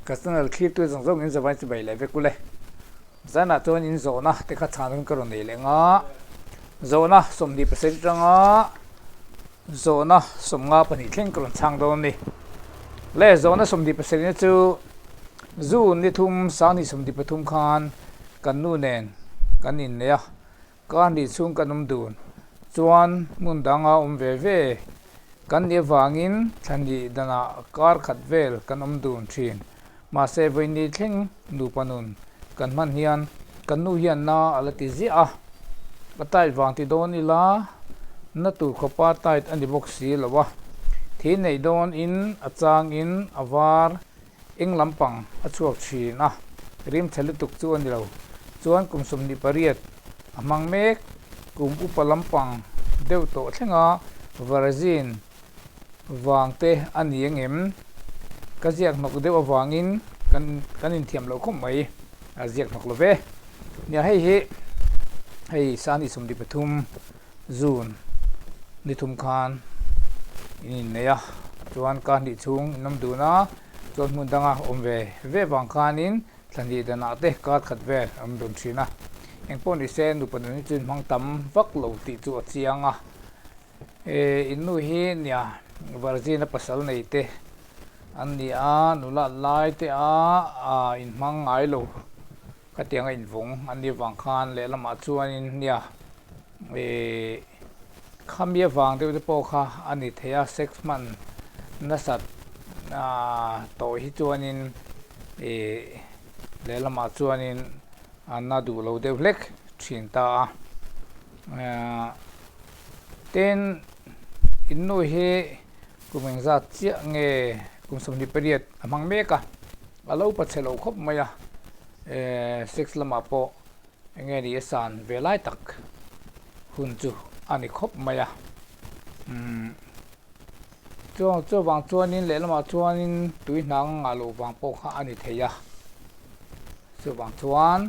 Ka channel thlirtu zawng zawng in zavain chibai leh vek ule. Zanah chuan in zawhna te kha chhan hun ka rawn nei leh nga. Zawhna 27 atanga zawhna 52 thleng ka rawn chhang dawn a ni. Le zawhna 27 na chu June ni thum 2023 khan kan nu nen kan innei a. Kar hnih chhung kan awm dun chuan hmun danga awm ve ve kan nih avangin thla hnih danah kar khat vel kan awm dun thin. Mahse vawiini thleng nupa nun kan hman hian kan nu hian na a la ti ziah a, a tight vang ti dawn ila na tur khawpa tight a ni bawk si lo a, thi neih dawn in a chang in a var Eng lampang a chhuak thin a, rim tha lutuk chu a ni lo. Chuan kum 28 a hmang mek, kum upa lampang deuh tawh thlenga virgin vang te a ni angem? Ka ziak hnawk deuh avangin kan kan inthiam loh khawp mai, a ziak hnawk lo ve. Nia hei hi hei 2023 June ni thum khan in innei a, chuan kar hnih chhung in awm dun a, chuan hmun danga awm ve ve vang khanin thla hnih danah te kar khat vel a awm dun thin a. Engpawh ni se nupa nun hi chu in hmang tam vak lo tih chu a chiang a, in nu hi nia virgin a pasal nei te an ni a, nula lai te a in hmang ngai lo. Khatiang a invawng an nih vang khan lehlamah chuanin nia ih khami avang deuh te pawh kha a ni thei a, sex hman nasat tawh hi chuanin ih lehlamah chuanin a na duh lo deuh hlek thin ta a. Tin, in nu hi kum engzat chiah nge kum 28 a hmang mek a. A lo pa chhe lo khawp mai a, sex lamah pawh eng nge ni a san ve lai tak hun chu a ni khawp mai a. Chuan chuvang chuanin lehlamah chuanin tui hnang a ngah loh vang pawh kha a ni thei a. Chuvang chuan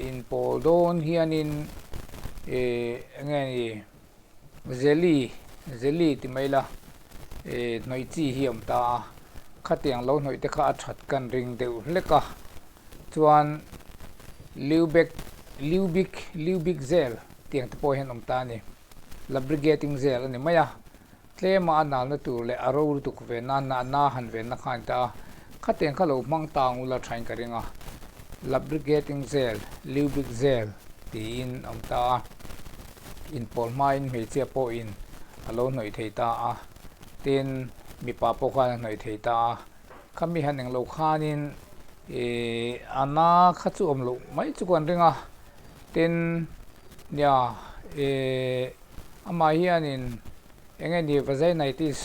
inpawl dawn hianin eng nge ni. Jelly, jelly ti mai la, eh hnawih chi hi a awm ta a, khatiang lo hnawih te kha a that kan ring deuh hlek a, chuan Lubek, Lubic, Lubic gel tiang te pawh hian awm ta a ni, lubricating gel a ni mai a. Tlema a nalna tur leh a ro lutuk ve na na na han venna kha a ni ta a, khatiang kha lo hmang ta ang ula thain ka ring a, lubricating gel, lubric gel tiin a awm ta a, inpawl hmain hmeichhia pawhin a lo hnawih thei ta a, tin mipa pawh khan a hnawih thei ta a, khami han englo khanin ih a na kha chu awm loh mai chu ka ring a, tin nia ih. Amah hianin eng nge ni vaginitis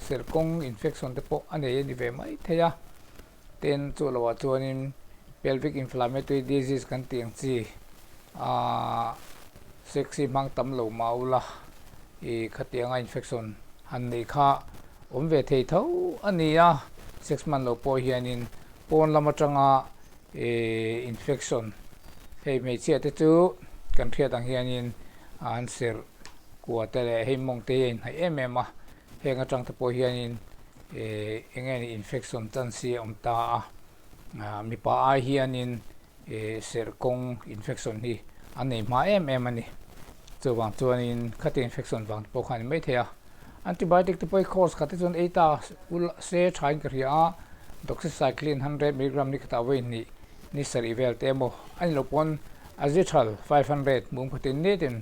serkawng infection te pawh a nei a ni ve mai thei a, tin chu lohah chuanin pelvic inflammatory disease kan tih ang chi aaa sex hi hmang tam lo mah ula ih khatianga infection han neih kha awm ve thei tho a ni a, sex hman loh pawh hianin pawn lam atanga ih infection hei hmeichhia te chu kan hriat ang hianin. An serh kua te leh hei mawng te hi a inhnaih em em a, heng atang te pawh hianin ih eng nge ni infection chance hi a awm ta a, mipa ai hianin ih serh kawng infection hi an nei hma em em a ni. Chuvang chuanin khati infection vang te pawh khan a ni maithei a, antibiotic te pawh hi course khat te chuan ei ta ul se thain ka hria a, doxycycline 100 milligram ni khatah vawi hnih ni sarih vel te emaw a ni lo pawn Azithral 500 mum khatin nitin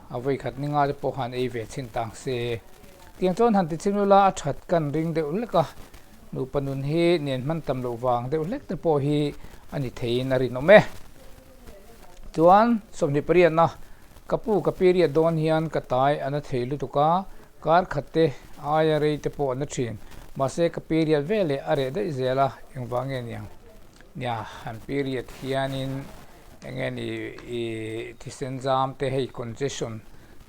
a vawi khat ni nga te pawh khan ei ve chhin tang se. Tiang chuan han ti chhin ula a that kan ring deuh hlek a, nupa nun hi nen hman tam loh vang deuh hlek te pawh hi a ni theiin a rinawm e. Chuan 28 na ka pu ka period dawn hian ka tai a na thei lutuk a, kar khat te aia rei te pawh a na thin. Mahse ka period veleh a reh daih zel a, engvang nge niang? Nia han period hianin Eng nge ni i thisen zam te hei congestion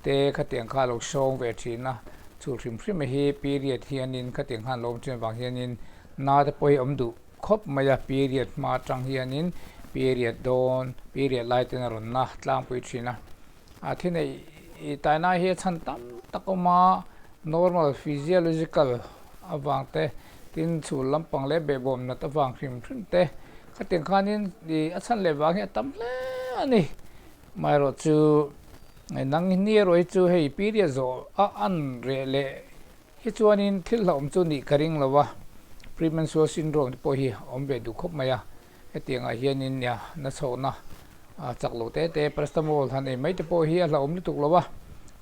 te khatiang kha a lo hrawng ve thin a, chul hrim hrim hi period hianin khatiang khan lo awm thin avang hianin na te pawh hi awm duh khawp mai a, period hma atang hianin period dawn period lai ten a rawn na tlangpui thin a, a thi neih i taina hi a chhan tam tak awm a, normal physiological avang te. Tin, chhul lampang leh behbawm nat avang hrim hrim te khatiang khanin ih a chhan leh vang hi a tam hle a ni. Amaherawhchu nang ni erawh hi chu hei period zawh a an reh leh hi chuanin thil hlauhawm chu nih ka ring lo a, premenstrual syndrome te pawh hi a awm ve duh khawp mai a, hetiangah hianin nia nachhawkna chak lo te te paracetamol han ei mai te pawh hi a hlauhawm lutuk lo a,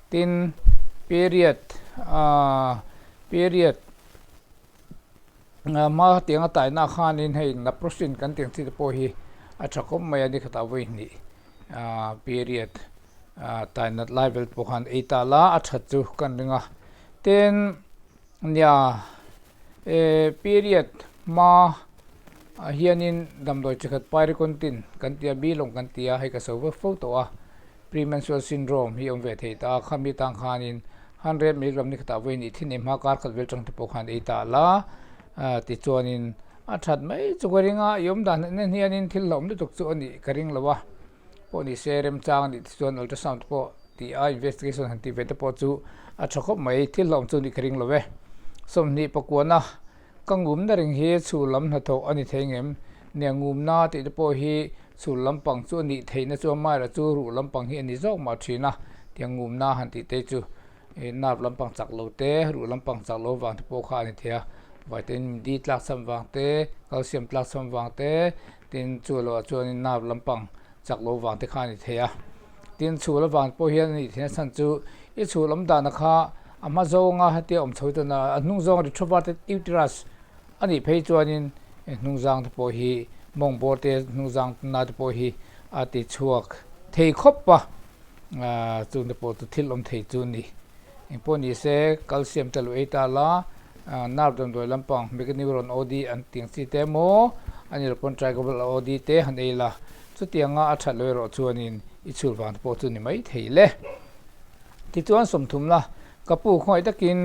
tin period period hma tianga taina khanin hei naproxen kan tih ang chi te pawh hi a tha khawp mai a ni khatah vawi hnih period tainat lai vel pawh khan ei ta la a that chu kan ring a tin nia period hma ah hianin damdawi chi khat pyricontin kan ti a bilawng kan ti a hei ka sawi vek fo tawh a. Premenstrual syndrome hi awm ve thei ta a, khami tang khanin 100 milligram ni khatah vawi nih thin ei hma kar khat vel tang te pawh khan ei ta la tichuanin a that mai chu ka ring a, i awm dan en hianin thil hlauhawm lutuk chu a nih ka ring lo a, pawh ni se remchang a nih te chuan ultrasound te pawh tih a investigation han tih ve te pawh chu a tha khawp mai, thil hlauhawm chu a nih ka ring lo e. 20 pakuana Ka ngumna reng hi chhul lam hnathawh a ni thei ngem? Nia ngumna tih te pawh hi chhul lampang chu a nih theihna chu amaherawh chu ruh lampang hi a ni zawk mah thin a, tiang ngumna han tih te chu nerve lampang chak lo te, ruh lampang chak lo vang te pawh kha a ni thei a, vitamin D tlak cham vang te, calcium tlak cham vang te, tin chu loah chuanin nerve lampang chak lo vang te kha a ni thei a. Tin, chhul avang pawh hian a nih theihna chhan chu i chhul awm dana kha a hma zawnga hetia awm chho chuan a hnung zawng retroverted uterus a nih phei chuanin hnung zang te pawh hi mawng bawr te hnung zang na te pawh hi a ti chhuak thei khawp a, chung te pawh chu thil awm thei chu a ni. Engpawh ni se calcium te lo ei ta la, nerve damdawi lampang meganeuron OD an tih ang chi te emaw a ni lo pawn trigobal OD te han ei la, Chutianga a that lo erawh chuanin i chhul vang te pawh chu ni mai thei le. Tichuan sawmthumna ka pu khawngaih takin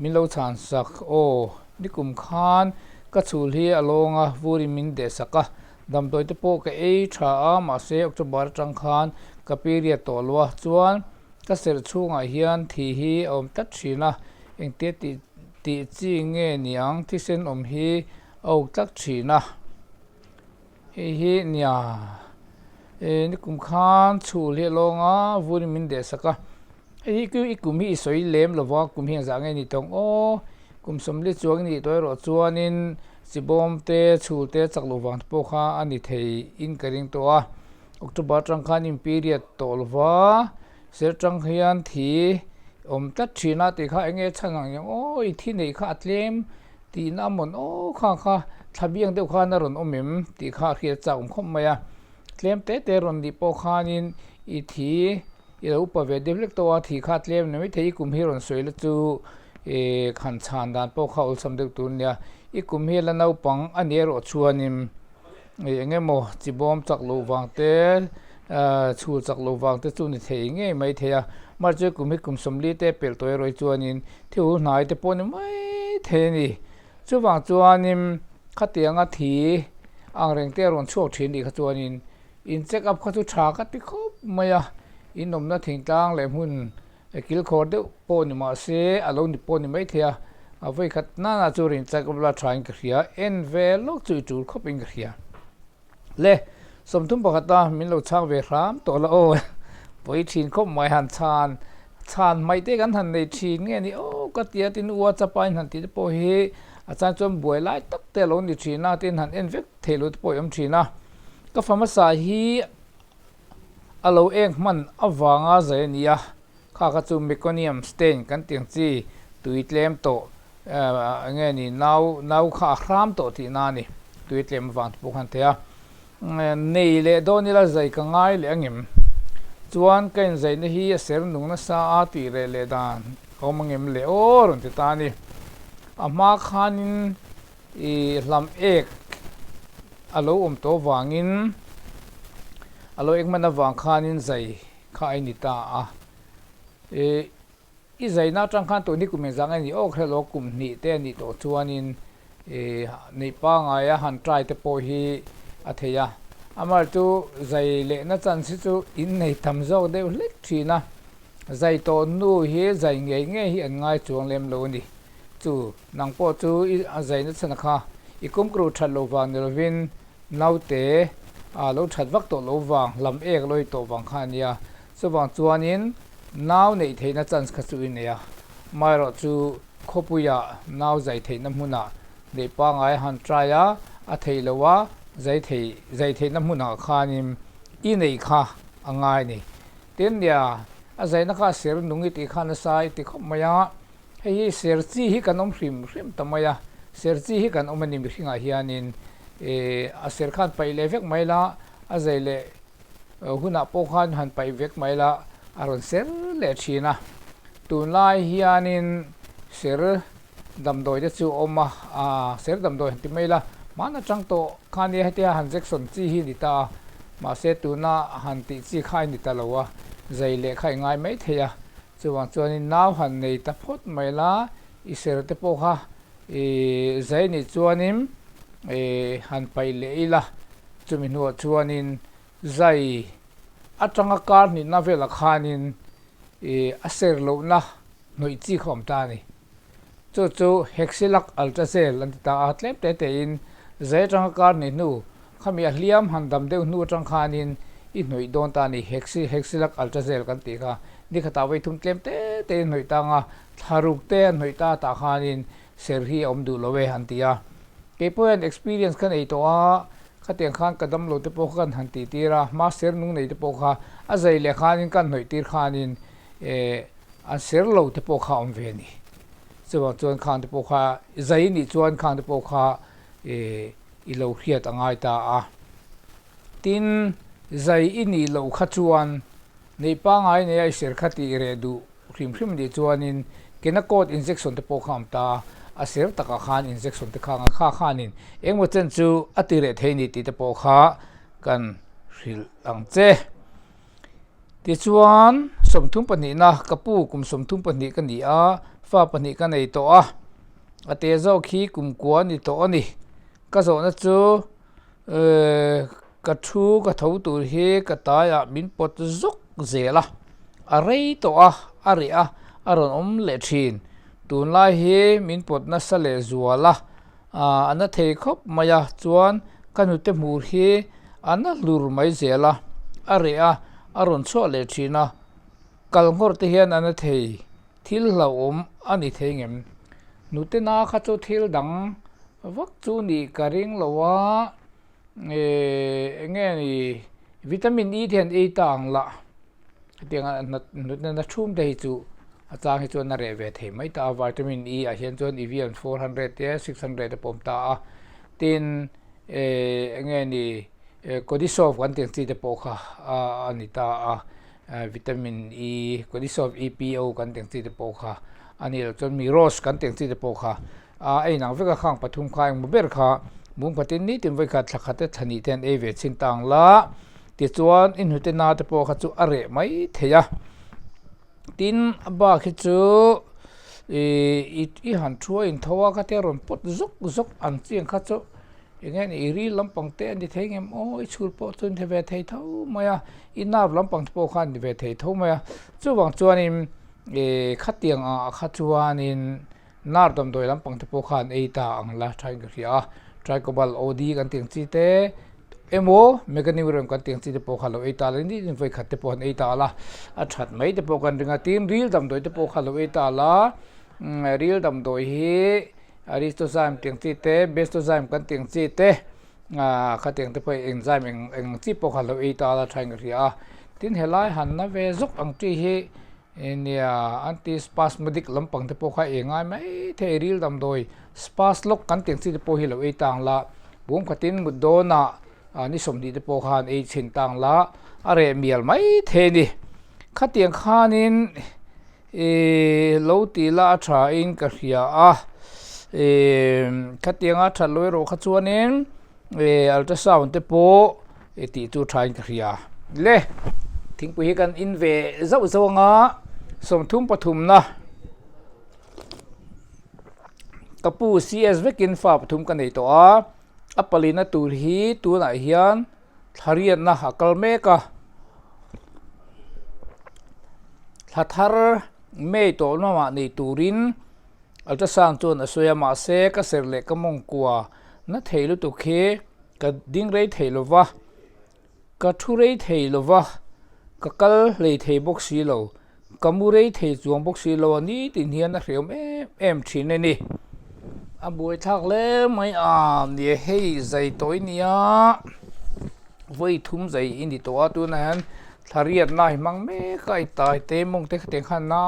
min lo chhan sak aw, nikum khan ka chhul hi a lawng a, vurin min deh sak a, damdawi te pawh ka ei tha a, mahse October atang khan ka period tawh lo a, chuan ka serh chhungah hian thi hi a awm tlat thin a, engtia tih tih chi nge niang thisen awm hi a uk tlat thin a. Hei hi nia eh nikum khan chhul hi a lawng a vur in min deh sak a hei hi i kum hi i sawi lem lo va kum hi engzah nge ni tawng aw kum sawmli chuang i nih tawh erawh chuanin chibawm te chhul te chak loh vang te pawh kha a ni thei in ka ring tawh a October atang khan in period tawh lo va ser tang hian thi awm tlat thin a tih kha eng nge chhan ang ang aw i thi neih kha a tlem. Tihna a mawn aw kha kha thla biang deuh khan a rawn awm em tih kha a hriat chak awm khawp mai a, tlem te te rawn nih pawh khanin i thi i lo upa ve deuh hlek tawh a, thi kha tlem ni maithei i kum hi rawn sawi la chu ih han chhan dan pawh kha awlsam deuh tur a nia, i kum hi la naupang a ni erawh chuanin ih eng emaw chi bawm chak loh vang te chhul chak loh vang te chu ni thei ngei mai thei a, mahse kum hi kum sawmli te pelh tawh erawh hi chuanin thil hnai te pawh ni mai thei a ni. Chuvang chuanin khatianga thi ang reng te a rawn chhuak thin nih kha chuanin in check up kha chu tha ka ti khawp mai a, in awmna thingtlang leh hmun kilkhawr deuh pawh ni mah se a lo ni pawh ni mai thei a, a vawi khat nana chu rin check up la tha in ka hria, en ve lawk chu i tul khawp in ka hria. Le, 30 pakhata min lo chhang ve hram tawh la aw, pawi thin khawp mai han chhan chhan hmaih te kan han nei thin nge ni aw ka ti a tin WhatsApp a in han tih te pawh hi a chang chuan buai lai tak te a lo ni thin a tin han en vek theih loh te pawh i awm thin a, ka fa hmasa hi a lo eng hman avanga zai a ni a. Kha kha chu meconium stain kan tih ang chi tui tlem tawh eng nge ni nau nau kha a hram tawh tih na a ni tui tlem avang te pawh khan thei a nei leh dawn ila zai ka ngai leh angem chuan ka inzaina hi a ser nung nasa a tih reh leh dan a awm angem le aw rawn ti ta a ni a hma khanin i hlam ek a lo awm tawh vangin a lo ek hman avang khanin zai Kha a ni ta a. I i zaina atang khan tun hi kum engzah nge ni awk hrelo kum hnih te a nih tawh chuanin i neih pangaia han try te pawh hi a thei a. Amaherawhchu chu zai lehna chance hi chu in nei tam zawk deuh hlek thin a. Zai tawh nu hi zai ngei ngei hi an ngai chuang lem lo a ni. Chu nang pawh chu i a zaina chhan kha i kumkru that lo vang ni lovin naute a lo that vak tawh lo vang, lam ek lo i tawh vang kha a nia. Chuvang chuanin nau neih theihna chance kha chu i nei a, amaherawhchu khawpuia nau zai theihna hmunah neih pangngai a han try a, a theih loh a, zai thei zai theihna hmunah khanin i neih kha a ngai a ni. Tin nia, a zaina kha a ser nung i tih kha nasa i ti khawp mai a, hei hi ser chi hi kan awm hrim hrim ta mai a, ser chi hi kan awm a ni mihringah hianin ih a ser khan paih leh vek mai la, a zai leh hunah pawh khan han paih vek mai la a rawn ser leh thin a, tunlai hianin ser damdawi te chu a awm a, aaa ser damdawi han ti mai la hman atang tawh khan nia hetia han jection chi hi a ni ta a, mahse tuna han tih chi kha a ni ta lo a, zai leh kha i ngai mai thei a, chuvang chuanin nau han nei ta phawt mai la i ser te pawh kha ih zai nih chuanin ih han paih leh ila. Chumi hnuah chuanin zai atanga kar hnihna velah khanin ih a ser lohna hnawih chi kha awm ta a ni. Chu chu Hexylac Ultragel an ti ta a, tlem te tein zai atanga kar hnih hnu khami a hliam han dam deuh hnu atang khanin i hnawih dawn ta a ni. Hexy Hexylac Ultragel kan tih kha nikhatah vawithum tlem te tein hnawih tang a, thlaruk te an hnawih ta tah khanin ser hi a awm duh lo e an ti a. Kei pawh hian experience ka nei tawh a, khatiang khan ka damlo te pawh kha kan han tih tir a, hma ser nung nei te pawh kha a zai leh khanin kan hnawih tir khanin eh an ser lo te pawh kha a awm ve a ni. Chuvang chuan khang te pawh kha zai nih chuan khang te pawh kha eh i lo hriat a ngai ta a. Tin, zai i nih loh kha chuan neih pangngai nei a i ser kha tih reh duh Hrim hrim nih chuanin Kenacort injection te pawh kha awm ta a, a ser takah khan injection te kha nga kha khanin engmaw chen chu a ti reh thei ni tih te pawh kha kan hrilh ang che. Tichuan 32na ka pu kum 32 ka ni a, fa pahnih ka nei tawh a, a te zawk hi kum kua ni tawh a ni. Ka zawhna chu Ka thu ka tho tur hi ka taiah min pawt zawk zel a, a rei tawh a, a reh a, a rawn awm leh thin. Tunlai hi min pawt nasa leh zual a, a na thei khawp mai a, chuan ka hnute hmur hi a na hlur mai zel a, a reh a, a rawn chhuah leh thin a, kal nghawr te hian a na thei thil hlauhawm a ni thei ngem. Hnute na kha chu thil dang vak chu nih ka ring lo a, eh eng nge ni vitamin E te hian ei ta ang lah hetiang a hnute na thum te hi chu a chang hi chuan a reh ve thei mai ta a, vitamin E ah hian chuan Evian 400 te 600 te pawh a awm ta a, tin eh eng nge ni Codisolve kan tih ang chi te pawh kha a ni ta a. Vitamin E, Codisolve EPO kan tih ang chi te pawh kha a nih loh chuan Miros kan tih ang chi te pawh kha a inang vek a, khang pathum kha engmaw ber kha mum khatin nitin vawikhat thla khat te thla hnih te an ei ve chhin ta ang la tichuan i hnute na te pawh kha chu a reh mai thei a, tin a bak hi chu ih i han thu a intho a khatia rawn pawt zawk zawk ang chi ang kha chu. Eng nge ni i ril lampang te a ni thei ngem aw i chhul pawh chu a ni ve thei tho mai a, i nerve lampang te pawh kha a ni ve thei tho mai a, chuvang chuanin ih khatiang ah kha chuanin nerve damdawi lampang te pawh kha an ei ta ang la thain ka hria a, tricobal OD kan tih ang chi te emaw meganeuron kan tih ang chi te pawh kha lo ei ta la nitin vawikhat te pawh an ei ta la a that mai te pawh kan ring a, tin ril damdawi te pawh kha lo ei ta la ril damdawi hi. Aristozyme tih ang chi te, Bestozyme kan tih ang chi te, ah khatiang te pawh enzyme eng eng chi pawh kha lo ei ta la thain ka hria a. Tin helai han na ve zawk ang chi hi nia antispasmodic lampang te pawh kha ei ngai mai thei ril damdawi spaslock kan tih ang chi te pawh hi lo ei tang la, bum khatin mut dawnah ni 20 te pawh khan ei chhin tang la a reh mial mai thei a ni. Khatiang khanin. Ih lo tih la a tha in ka hria a, ih khatianga that lo erawh kha chuanin ih ultrasound te pawh ih tih chu tha in ka hria le thingpui hi kan in ve zauh zauh anga 33 na ka pu CS vekin fa pathum ka nei tawh a, a palina tur hi tunah hian. Thlariatna a kal mek a, thla thar May tawh lamah nei turin Ultrasound chuan a sawi a, mahse ka serh leh ka mawngkua na thei lutuk hi ka ding rei thei lo va, ka thu rei thei lo va, ka kal hlei thei bawk si lo, ka mu rei thei chuang bawk si lo a, nitin hian a hreawm em em thin a ni. A buaithlak hle mai a, nia hei zai tawh i nia, vawi thum zai i ni tawh a, tunah hian thla riatna hi hmang mek a, i tai te mawng te khatiang khan a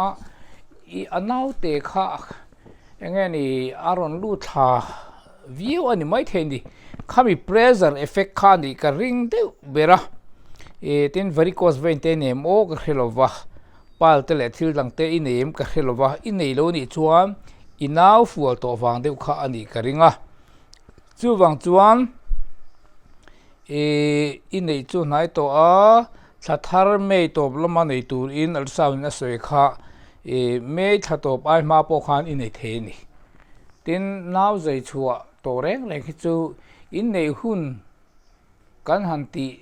I a naute kha eng nge ni a rawn lut thla viau a ni maithei a ni. Khami pressure effect kha a nih ka ring deuh ber a. Ih tin varicose vein te nei em aw ka hre lo va, pal te leh thil dang te i nei em ka hre lo va, i nei lo nih chuan i nau fual tawh vang deuh kha a nih ka ring a. Chuvang chuan ih i neih chu hnai tawh a. Thla thar May tawp lama nei turin ultrasound in a sawi kha ih May thla tawp ai hma pawh khan i nei thei a ni. Tin, nau zai chhuah tawh reng reng hi chu in neih hun kan han tih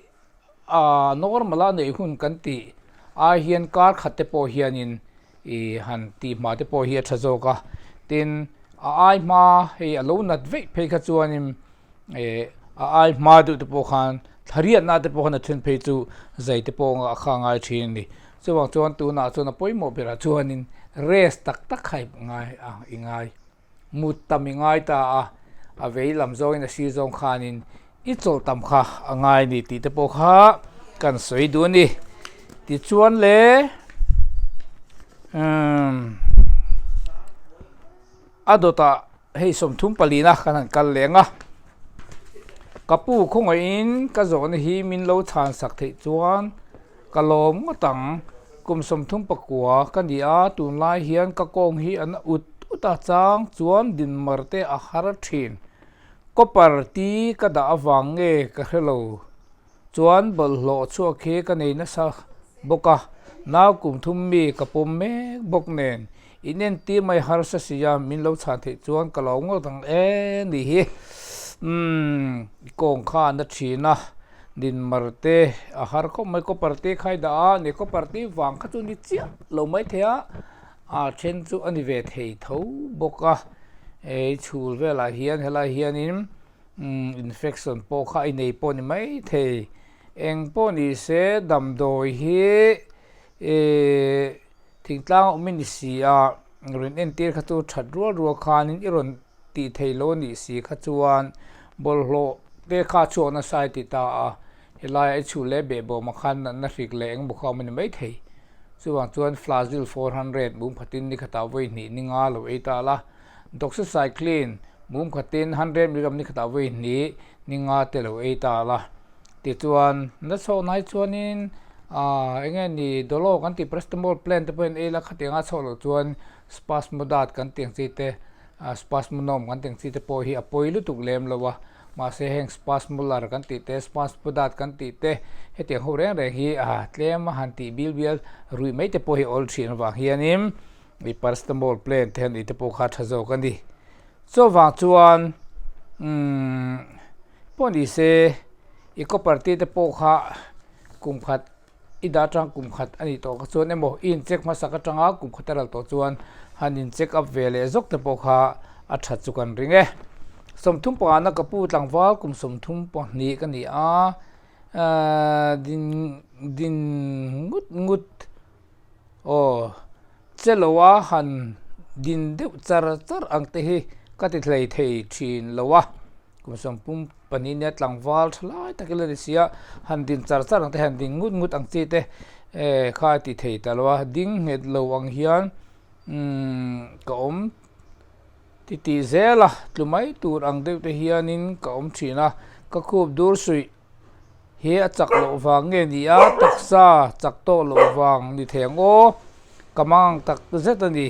ah normal a neih hun kan tih ai hian kar khat te pawh hianin ih han tih hma te pawh hi a tha zawk a. Tin, a ai hma hei a lo nat veih phei kha chuanin eh a ai hma deuh te pawh khan thlariatna te pawh khan a then phei chu zai te pawh a kha ngai thin a ni chuvang chuan tunah chuan a pawimawh berah chuanin rest tak tak kha i ngai a i ngai mut tam i ngai ta a a vei lam zawngin a sir zawng khanin i chawlh tam kha a ngai a ni tih te pawh kha kan sawi duh a ni tichuan le umm a dawtah. Hei 34na kan han kal leng a, ka pu khawngaihin ka zawhna hi min lo chhan sak theih chuan ka lawm ngawt ang. Kum 39 ka ni a, tunlai hian ka kawng hi an ut ut a chang chuan dinmar te a har thin. Copper ti ka dah avang nge ka hre lo. Chuan bawlhhlawh chhuak hi ka nei nasa bawk a, nau kum thum mi ka pawm mek bawk nen in entir mai harsa si a, min lo chhan theih chuan ka lo ngawt ang e nih hi. Umm i kawng kha a na thin a, dinmar te a har khawp mai, copper te kha i dah a, ni copper te vang kha chu ni chiah lo mai thei a, a then chu a ni ve thei tho bawk a, hei chhul velah hian helai hianin. Infection pawh kha i nei pawh ni mai thei. Eng pawh ni se damdawi hi thingtlang a awm i ni si a, rawn entir kha chu that rual rual khanin i rawn tih theih loh a nih si kha chuan bawlhhlawh te kha a chhuak nasa i ti ta a, helaiah i chhuh leh behbawmah khan natna hrik leh engemaw kha a awm a ni mai thei. Chuvang chuan Flagyl 400 mum khatin ni khatah vawi hnih ni nga lo ei ta la. Doxycycline mum khatin 100 milligram ni khatah vawi hnih ni nga te lo ei ta la. Tichuan na chhoh nai chuanin ah eng nge ni Dolo kan tih paracetamol plan te pawhin ei la khatiang a chhoh loh chuan Spasmodat kan tih ang chi te ah Spasmonorm kan tih ang chi te pawh hi a pawi lutuk lem lo a. Mahse heng Spasmolar kan tih te Spasmodat kan tih te hetiang ho reng reng hi ah tlem a han tih bil bial ruih mai te pawh hi a awl thin avang hianin I paracetamol plan te han ei te pawh kha tha zawk a ni. Chuvang chuan umm pawh ni se i copper te te pawh kha kum khat i dah atang kum khat a nih tawh kha chuan emaw i in check hmasak atanga kum khat a ral tawh chuan han in check up ve leh zawk te pawh kha a that chu kan ring e. 35 na ka pu tlangval kum 32 ka ni a ahh din din ngut ngut. Aw, che lo a han din deuh char char ang te hi ka ti thlei thei thin lo a, kum 12 nia tlangval tha lai tak ila ni si a, han din char char ang te han din ngut ngut ang chi te kha a ti thei ta lo a, ding nghet lo ang hian umm ka awm ti tih zel a, tlu mai tur ang deuh te hianin ka awm thin a, ka khup dur suih. He a chak loh vang nge ni a, taksa chak tawh loh vang ni thei ang aw, ka mang tak zet a ni.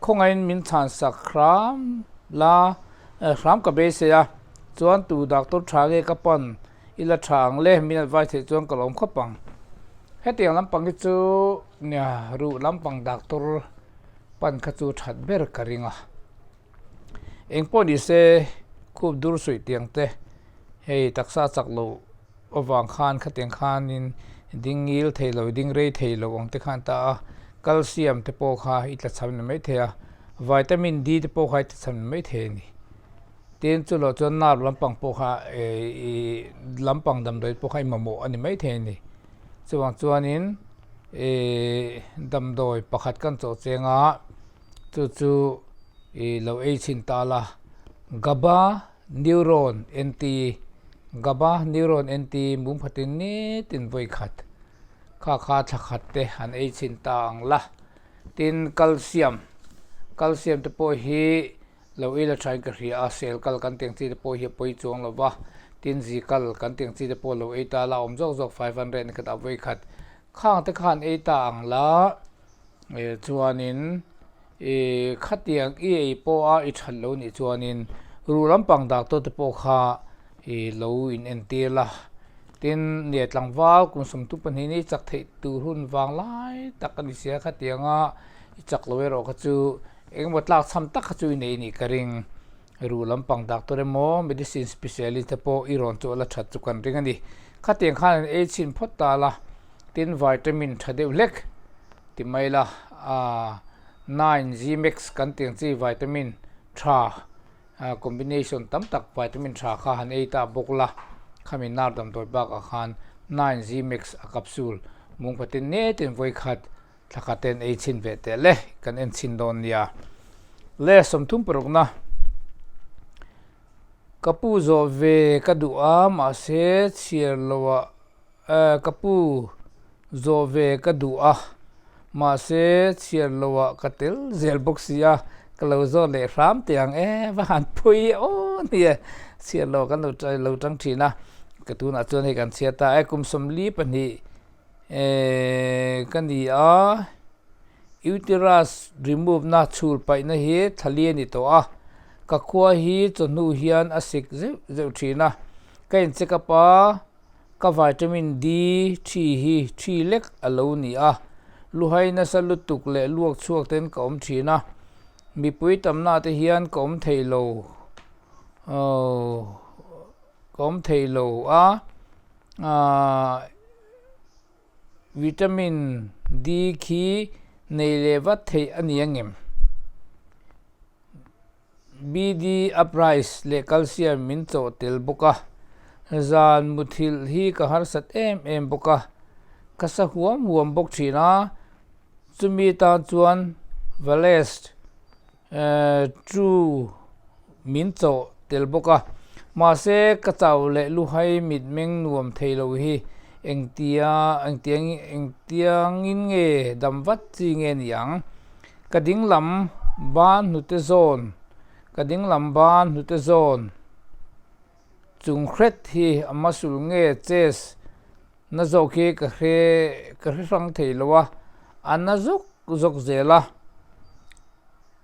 Khawngaihin min chhan sak hram la, hram ka beisei a, chuan tu doctor tha nge ka pan ila tha ang le, min advice theih chuan ka lawm khawp ang. Hetiang lampang hi chu nia ruh lampang doctor pan kha chu that ber ka ring a. Eng pawh ni se khup dur suih tiang te hei taksa chak loh avang khan khatiang khanin ding ngil thei lo ding rei thei lo ang te khan ta a calcium te pawh kha i tla cham ni mai thei a. Vitamin D te pawh kha i tichhan mai thei a ni. Tin, chu loh chuan nerve lampang pawh kha ih lampang damdawi pawh kha i mamawh a ni mai thei a ni. Chuvang chuanin ih damdawi pakhat kan chawh cheng a, chu chu ih lo ei chhin ta la, GABA neuron NT, GABA neuron NT mum khatin nitin vawi khat kha kha thla khat te han ei chhin ta ang la. Tin, calcium, calcium te pawh hi lo ei la thain ka hria a, sel kal kan tih ang chi te pawh hi a pawi chuang lo va, tin zi kal kan tih ang chi te pawh lo ei ta la a awm zawk zawk 500 ni khat a vawi khat khang te khan ei ta ang la eh chuanin ih khatiang i ei pawh a i that lo nih chuanin ruh lampang doctor te pawh kha ih lo in entir la. Tin, nia tlangval kum 32 ni chak theih tur hun vang lai tak a ni sia khatianga i chak lo erawh kha chu engemaw tlak chham tak kha chu i nei nih ka ring. Ruh lampang doctor emaw medicine specialist te pawh i rawn chu a la that chu kan ring a ni. Khatiang khan an ei chhin phawt ta la, tin vitamin tha deuh hlek ti mai la, aaa 9G-max kan tih ang chi vitamin tha Combination tam tak vitamin tha kha han ei ta bawk la, khami nar damdawi bakah khan 9G Max a capsule mung khatin netin vawi khat thla khaten ei chhin ve teh le, kan en chhin dawn nia. Le 36 na ka pu zawh ve ka duh a mahse chhiar loah ka pu Zawh ve ka duh a, mahse chhiar loah ka tel zel bawk si a, ka lo zawt leh hram teh ang e, va han phui aw nia, chhiar loh kan lo lo tang thin a, ka tunah chuan hei kan chhiar ta e, kum 42 eh ka ni a, uterus remove na chhul paihna hi thla li a ni tawh a, ka khua hi chawhnu hian a sik zeuh zeuh thin a, ka in check up a. Ka vitamin D thi hi thi lek a lo ni a, luhai nasa lutuk leh luak chhuak ten ka awm thin a, mipui tamna te hian ka awm thei lo ka awm thei lo a, vitamin D khi nei leh vat theih a ni angem? BD a price leh calcium min chawh tel bawk a, zan muthilh hi ka harsat em em bawk a, ka sa huam huam bawk thin a, chumi tan chuan Valest True min chawh tel bawk a, mahse ka chau leh luhai mitmeng nuam thei lo hi engtia engtiang engtiangin nge dam vat chi nge ni ang? Ka dinglam ban hnute zawn, Ka dinglam ban hnute zawn chung hret hi a muscle nge chest na zawk hi ka hre ka hre hrang thei lo a, a na zawk zawk zel a.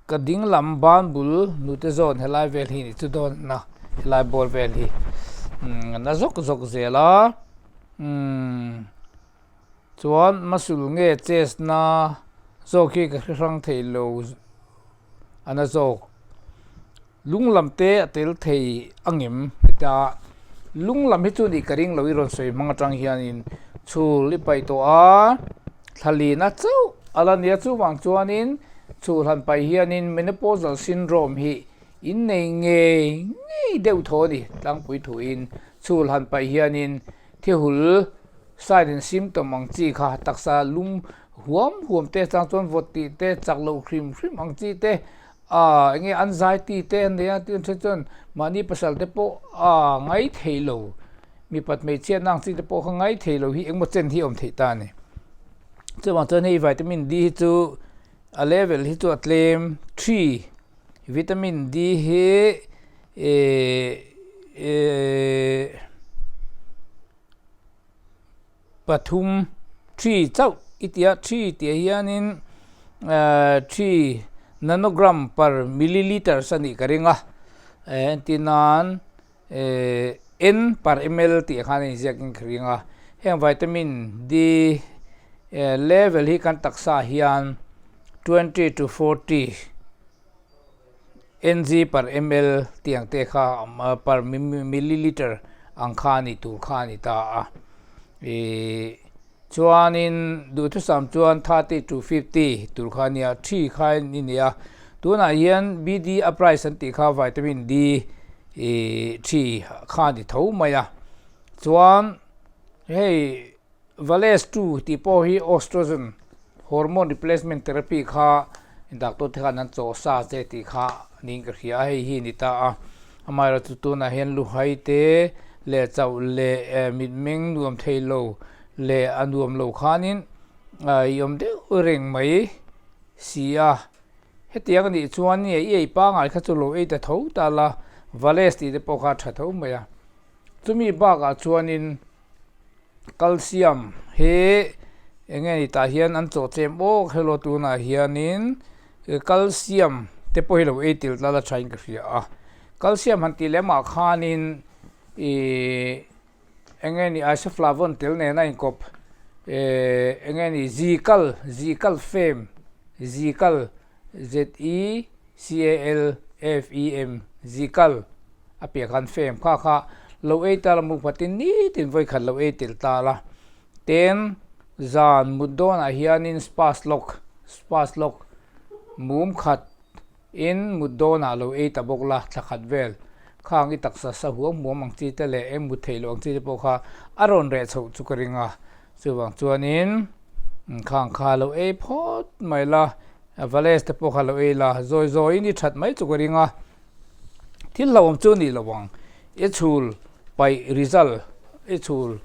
Ka dinglam ban bul hnute zawn helai vel hi nih chu dawn na helai bawr vel hi a na zawk zawk zel a umm. Chuan muscle nge chest na zawk hi ka hre hrang thei lo a na zawk. Lung lam te a tel thei a ngem heta lung lam hi chu nih ka ring lo i rawn sawi hmang atang hianin chhul i paih tawh a thla lina chauh a la nia chuvang chuanin chhul han paih hianin menopausal syndrome hi in nei ngei ngei deuh thaw a ni tlangpui thuin chhul han paih hianin Thihul sign and symptom ang chi kha taksa lum huam huam te chang chuan vawt tih te chak loh hrim hrim ang chi te ah eng nge anxiety te an nei a tin then chuan mahni pasal te pawh ah ngai thei lo mipat hmeichhiatna ang chi te pawh kha ngai thei lo hi engmaw chen hi a awm theih ta a ni. Chuvang chuan hei vitamin D hi chu a level hi chu a tlem three vitamin D hi Pathum thi chauh i tia thi tih hianin thi nanogram per milliliters a nih ka ring a entir nan N per ml tih khan a inziak in ka ring a heng vitamin D level hi kan taksa hian 20 to 40 Ng per ml tih ang te kha per milliliter ang kha a ni tur kha a ni ta a. Ih chuanin duhthusam chuan 30 to 50 tur kha a nia, thi kha i ni a. Tunah hian BD a price an tih kha vitamin D thi kha a ni tho mai a. Chuan hei Valles 2 tih pawh hi oestrogen hormone replacement therapy kha doctor te khan an chawh sa che tih kha niin ka hria a, hei hi a ni ta a. Amaherawhchu tunah hian luhai te leh chauh leh mitmeng nuam thei lo leh a nuam lo khanin i awm deuh reng mai si a. Hetiang a nih chuan nge i ei pangngai kha chu lo ei ta tho ta la, Valles tih te pawh kha a tha tho mai a. Chumi bakah chuanin Calcium hi eng nge ni tah hian an chawh chem awk hello tunah hianin calcium te pawh hi lo ei tel tlat a thain ka hria a, calcium han tih lemah khanin ihh eng nge ni isoflavone tel nena inkawp ehh eng nge ni zikal zikal fem zikal Z E C A L F E M zikal. A piah khan fem kha kha lo ei ta la muk patin nitin vawi khat lo ei tel ta la. Tin, zan mut dawnah hianin spas lawk spas lawk mum khat in mut dawnah lo ei ta bawk la thla khat vel. Khang i taksa sa huam huam ang chi te leh eng mut theih loh ang chi te pawh kha a rawn reh chhoh chu ka ring a. Chuvang chuanin khang kha lo ei phawt mai la, Valles te pawh kha lo ei la, zawi zawiin i that mai chu ka ring a. Thil hlauhawm chu a nih lo ang. I chhul paih result, i chhul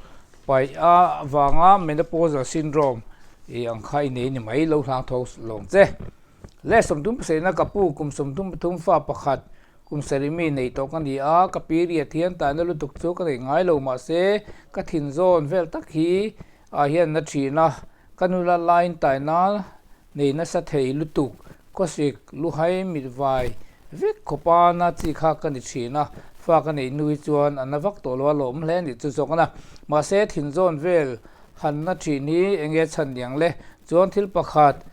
paih a vanga menopausal syndrome i ang kha i nei ni mai lo hlang tho lawng che. Le 30 pasarihna ka pu kum 33 fa pakhat kum sarih mi nei tawh ka ni a, ka period hian taina lutuk chu ka nei ngai lo mahse ka thin zawn vel tak hi ah hian na thin a, ka nula laiin taina nei nasa thei lutuk, khawsik, luhai, mitvai vek khawpa na chi kha ka ni thin a, fa ka neih nu hi chuan a na vak tawh lo a lawm hle a nih chu zawk a na. Mahse thinzawn vel han na thin hi eng nge chhan niang le? Chuan thil pakhat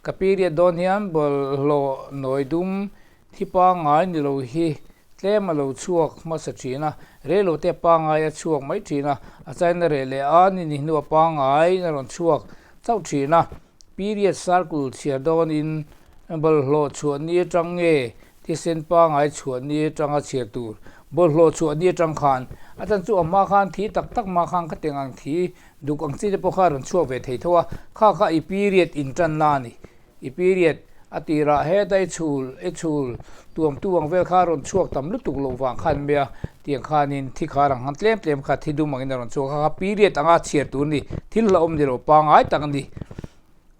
ka period dawn hian bawlhhlawh nawi dum thi pangngai ni lo hi tlem a lo chhuak hmasa thin a, reilote pangngai a chhuak mai thin a, a chaina reh leh a ni ni hnua pangngai a rawn chhuak chauh thin a. Period circle chhiar dawnin bawlhhlawh chhuah ni atang nge thisen pangngai chhuah ni atanga chhiar tur? Bawlhhlawh chhuah ni atang khan a chan chu a hma khan thi tak tak hma khan ka teng ang thi duk ang chi te pawh kha a rawn chhuak ve thei tho a, kha kha i period intan na a ni. I period a tirah heta i chhul i chhul tuam tu ang vel kha a rawn chhuak tam lutuk loh vang khan mai a, tiang khanin thi khar ang khan tlem tlem kha thi dum angin a rawn chhuak a, kha period anga chhiar tur a ni, thil hlauhawm ni lo pangngai tak a ni.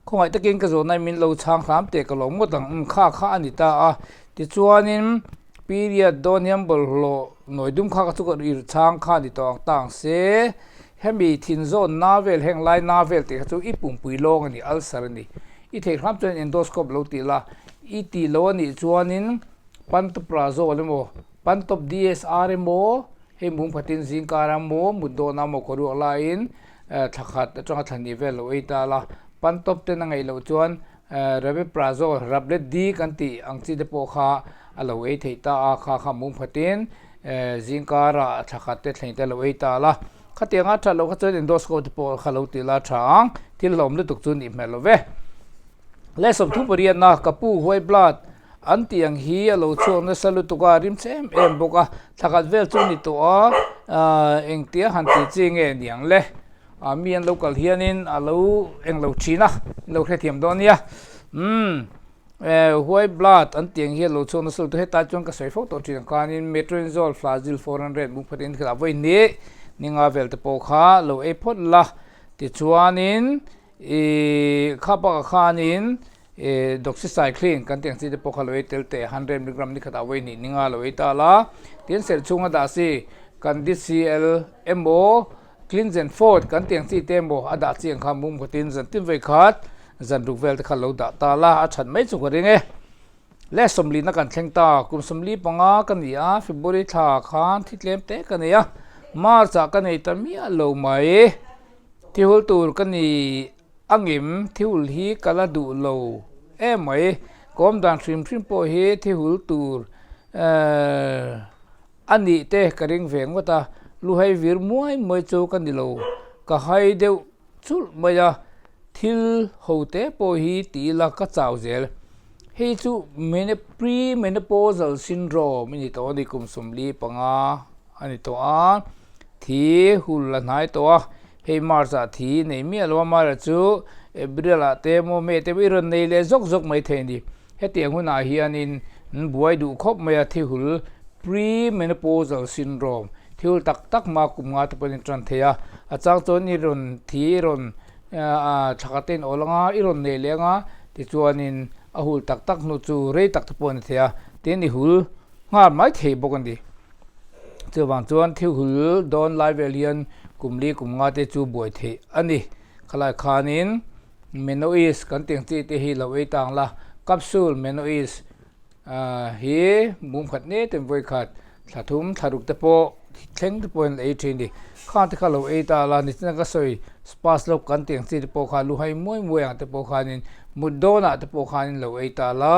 Khawngaih takin ka zawhna min lo chhang hram teh ka lo ngawt ang, umm kha kha a ni ta a, tichuanin period dawn hian bawlhhlawh nawi dum kha kha chu ka ir chhang kha a ni tawh ang ta ang se, hemi thinzawn na vel heng lai na vel tih kha chu i pumpui lawng a ni, ulcer a ni. I theih hram chuan endoscope lo tih la, i tih lo a nih chuanin pantoprazole emaw, pantop DSR emaw, hei mum khatin zingkar emaw, mut dawn emaw kaw ruak laiin thla khat atanga thla hnih vel lo ei ta la, pantop ten a ngaih loh chuan rabeprazole, rablet D kan tih ang chi te pawh kha a lo ei theih ta a, kha kha mum khatin zingkarah thla khat te thleng te lo ei ta la. Khatiang a that loh kha chuan endoscope te pawh kha lo ti la tha ang, thil hlawm lutuk chu nih hmel lo ve. Le 38 na ka pu white blood an tih ang hi a lo chhuak nasa lutuk a, rim che em em bawk a, thla khat vel chu ni tawh a, engtia han tih chi nge niang le, mi an lo kal hianin a lo englo thin a, in lo hrethiam dawn nia. Umm. White blood an tih ang hian lo chhuak nasa lutuk hetlai chuan ka sawi fo tawh thin ang khanin metronidazole flagyl 400 mung phatin kha vawi hnih ni nga vel te pawh kha lo ei phawt la tichuanin ih kha bakah khanin ih doxycycline kan tih ang chi te pawh kha lo ei tel teh 100 milligram ni khatah vawi hnih ni nga lo ei ta la tin serh chhunga dah si candicl emaw Cleanse Fort kan tih ang chi te emaw a dah chi ang kha mum khatin zan tin vawi khat zan ruk vel te kha lo dah ta la a that mai chu ka ring e. Le 40 na kan thleng ta kum 45 ka ni a February thla khan thi tlem te ka nei a March ah ka nei ta miah lo mai thihul tur ka ni angim thihul hi ka la duh lo em mai kawm dan hrim hrim pawh hi thihul tur ehh. A nih te ka ring ve ngawt a, luhai vir muai muai chu ka ni lo, ka hai deuh chulh mai a, thil ho te pawh hi ti ila ka chau zel. Hei chu pre-menopausal syndrome a ni tawh a ni, kum 45 a ni tawh a, thi hul a hnai tawh a, hei March ah thi nei miah lo a, amaherawhchu chu April ah te emaw May te emaw i rawn nei leh zawk zawk mai thei a ni. Hetiang hunah hianin an buai duh khawp mai a, thi hul pre-menopausal syndrome, thi hul tak tak hma kum nga te pawhin a tan thei a, a chang chuan i rawn thi i rawn Thla te in awl anga i rawn nei leh anga tichuanin a hul tak tak hnu chu rei tak te pawh a ni thei a, tin i hul nghal mai thei bawk a ni. Chuvang chuan thil hul dawn lai vel hian kum li kum nga te chu buai theih a ni. Khalai khanin Menois kan tih ang chi te hi lo ei tang la, capsule Menois Hi bum khat ne ten vawi khat thla thum thla ruk te pawh thleng te pawhin ei thin ni. Khang te kha lo ei ta la nichina ka sawi spas lawk kan tih ang chi te pawh kha luhai muai muai ang te pawh khanin mut dawnah te pawh khanin lo ei ta la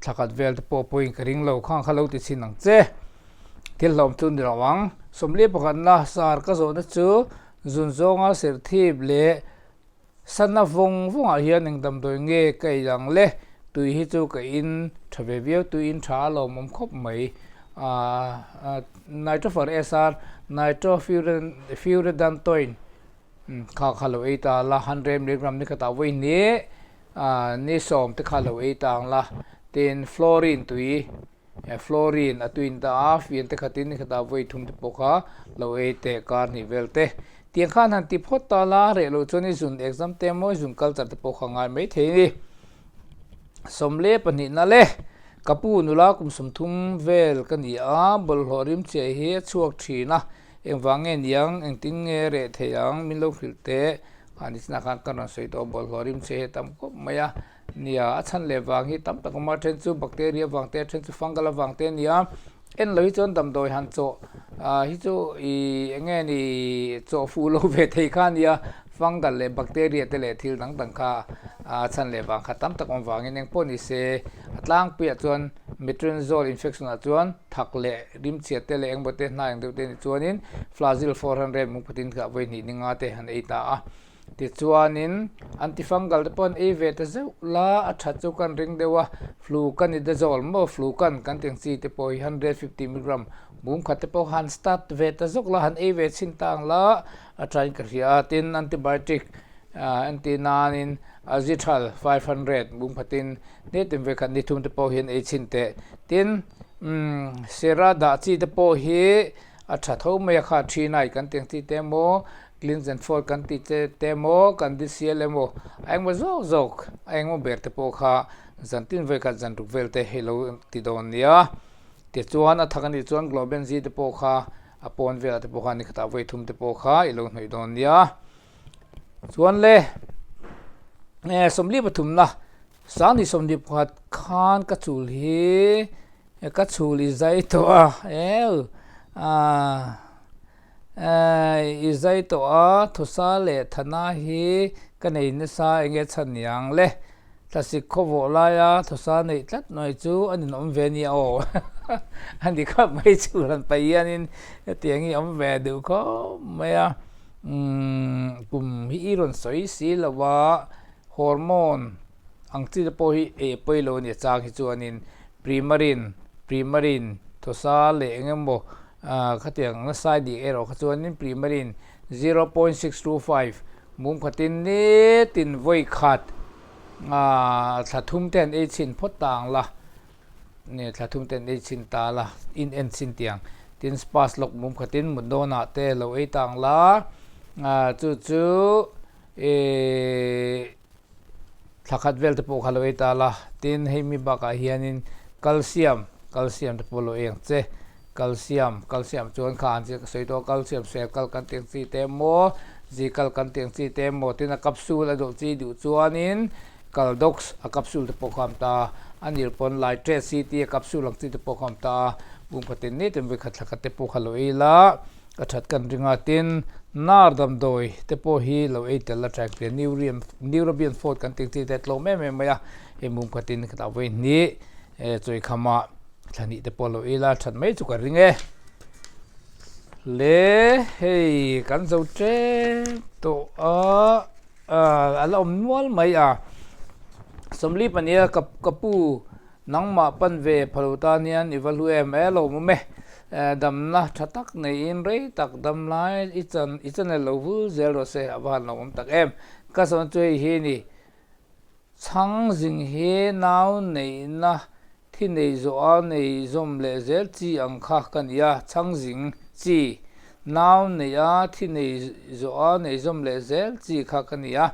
thla khat vel te pawh pawhin ka ring lo khang kha lo ti chhin ang che. Thil hlawm chu ni lo ang. Sawmli pakhatna sar ka zawhna chu zun zawnga serthip leh Sana vawng vawngah hian eng damdawi nge ka ei ang le? Tui hi chu ka in tha ve viau, tui in tha a lawmawm khawp mai. Nitrofer SR, Nitrofurantoin kha kha lo ei ta la, 100 milligram ni khatah vawi hnih ni sawm te kha lo ei ta ang la. Tin, Fluorine tui Fluorine a tuin ta a, fian te khatin ni khatah vawi thum te pawh kha lo ei teh kar hnih vel te. Tiang khan han ti phawt ta la, reh loh chuan i zun exam te emaw i zun culture te pawh kha ngai mai thei a ni. Sawmle pahnihna le, ka pu nula kum 30 vel ka ni a, bawlhhlawh rimchhe hi a chhuak thin a, engvang nge niang, engtin nge reh thei ang min lo hrilh teh, kha ni chinah khan ka rawn sawi tawh bawlhhlawh rimchhe hi a tam khawp mai a. Nia, a chhan leh vang hi tam tak awm a, then chu bacteria vang te, then chu fungal avang te a ni a. En lo hi chuan damdawi han chawh hi chu ih eng nge ni chawh fuh lo ve thei kha a nia, fungal leh bacteria te leh thil dang dang kha a chhan leh vang kha tam tak awm vangin eng pawh ni se a tlangpuiah chuan metronidazole infection ah chuan thak leh rimchhiat te leh engemaw te hnai ang deuh te a nih chuanin flagyl 400 mungphatin kha vawi hnih ni nga te han ei ta a. Tichuanin antifungal te pawh an ei ve ta zeuh la, a that chu kan ring deuh a, fluconazole maw flucan kan tih ang chi te pawh hi 150 milligram bum khat te pawh han start ve ta zawk la, han ei ve chhin ta ang la, a thain ka hria a. Tin, antibiotic anti nanin azithral 500 bum khatin hnetin ve khat ni thum te pawh hian ei chhin teh. Tin, sera dah chi te pawh hi a tha tho mai a, kha thinai kan tih ang chi te maw Cleanse and fold kan tih che te emaw, kan disial emaw, a engmaw zawk zawk, a engmaw ber te pawh kha zan tin vawi khat zan ruk vel te hei lo ti dawn nia. Tichuan a thak anih chuan Globen Z te pawh kha a pawn velah te pawh kha ni khatah vawi thum te pawh kha i lo hnawih dawn nia. Chuan le 43 na Sangni 21 khan ka chul hi ka chhul i zai tawh a, eu ah. I zai tawh a, Thusa leh Thana hi ka nei nasa enge chhan niang le? Thlasik khawvawh laia Thusa neih tlat mai chu a ninawm ve nia aw. A ni khawp mai chu rawn paih hianin hetiang hi awm ve duh khawp mai a. Umm kum hi i rawn sawi si lo a, hormone ang chi te pawh hi ei pawi lo a ni a chang hi chuanin Primarin, Primarin, Thusa leh engemaw Khatiang nasa dik erawh kha chuanin Primarin 0.625 mum khatin nitin vawi khat thla thum te an ei chhin phawt ta ang la, thla thum te an ei chhin ta la, in en chhin tiang tin spas lawk mum khatin mut dawnah te lo ei ta ang la, chu chu Thla khat vel te pawh kha lo ei ta la, tin hei mi bakah hianin calcium, calcium te pawh lo ei ang che, calcium, calcium chuan kha an chi ka sawi tawh a, calcium sel kal kan tih ang chi te emaw, zi kal kan tih ang chi te emaw, tin a capsule a dawh chi duh chuanin caldox a capsule te pawh kha awm ta a, a nir pawn litrate C T a capsule ang chi te pawh kha awm ta a, bung khatin nitin vawikhat thla khat te pawh kha lo ei la. Ka that kan ring a, tin nar damdawi te pawh hi lo ei tel a thain hria Neurium Neurobion Fort kan tih chi te tlawm em em mai a, hei mum khatin ka tah vawi hnih chawikhama thla hnih te pawh lo ei la that mai chu ka ring e. Le hei kan zo ṭep tawh a, a la awm nual mai a, 42 ka pu. Nangmah pan ve phalo tan hian i va hlu em e lo awm e. Damna tha tak neiin rei tak dam lai i chan i channel lo vul zel rawh se a va han lo awm tak em. Ka sawn chu hei hi ni. Chhang zing hi nau neihna thi nei zawha nei zawm leh zel chi ang kha ka ni a, chhang zing chi nau neiha thi nei zawha nei zawm leh zel chi kha ka ni a.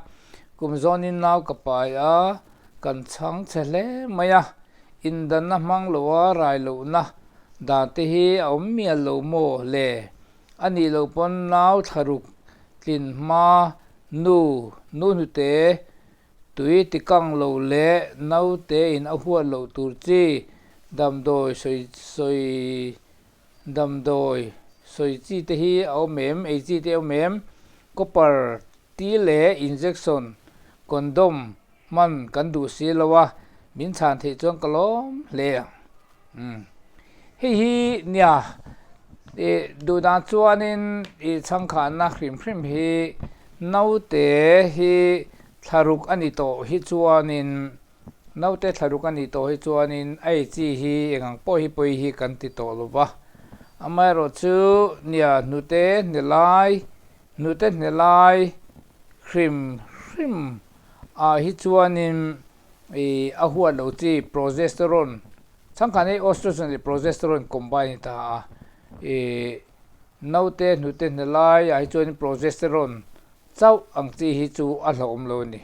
Kum zawnin nau ka pai a, kan chhang chhe hle mai a, indanna hmang loa rai lohna dan te hi a awm mial lo maw le? A nih loh pawn nau thlaruk tlin hma nu nu hnute tui tikang lo leh naute in a huat loh tur chi damdawi sawi sawi Damdawi sawi chi te hi a awm em? Ei chi te a awm em? Copper ti leh injection, condom hman kan duh si lo a, min chhan theih chuan ka lawm hle ang. Umm. Hei hi nia, ih duh dan chuanin ih chhangkhanna hrim hrim hi naute hi thlaruk a ni tawh hi chuanin Naute thlaruk a nih tawh hi chuanin a ei chi hi eng ang pawh hi pawi hi kan ti tawh lo va. Amaherawhchu nia hnute hne lai, hnute hne lai hrim hrim ah hi chuanin ih a huat loh chi progesterone, chhangkhan hi oestrogen leh progesterone combine a ni ta a, ih naute hnute hne lai ah hi chuanin progesterone Chauh ang chi hi chu a hlauhawm lo a ni.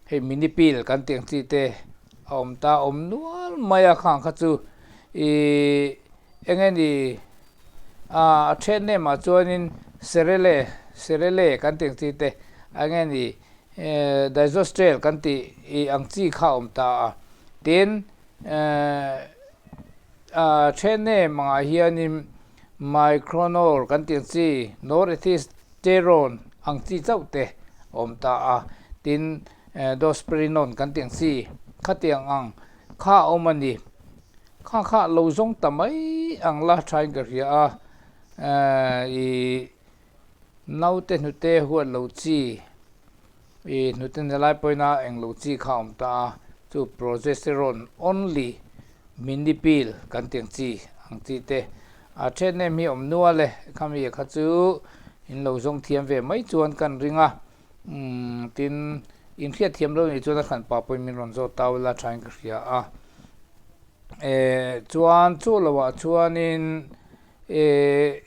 Hei mini pill kan tih ang chi te a awm ta a awm nual mai a khang kha chu ihh eng nge ni ah a then nem ah chuanin serele serele kan tih ang chi te eng nge ni ehh dizostrel kan tih ih ang chi kha a awm ta a tin ehh a then nem angah hianin Micronor kan tih ang chi, Norethisterone ang chi chauh te a awm ta a, tin Drospirenone kan tih ang chi khatiang ang kha a awm a ni. Kha kha lo zawng ta mai ang la thain ka hria a, ih naute hnute huat lo chi, ih hnute hne lai pawhin a eng lo chi kha a awm ta a, chu progesterone only Mini pill kan tih ang chi ang chi te a then em hi awm nual e khami kha chu in lo zawng thiam ve mai chuan kan ring a umm tin in hriat thiam lo nih chuan a hran pa pawhin min rawn zawt ta ula thain ka hria a eh chuan chu lo ah chuanin eh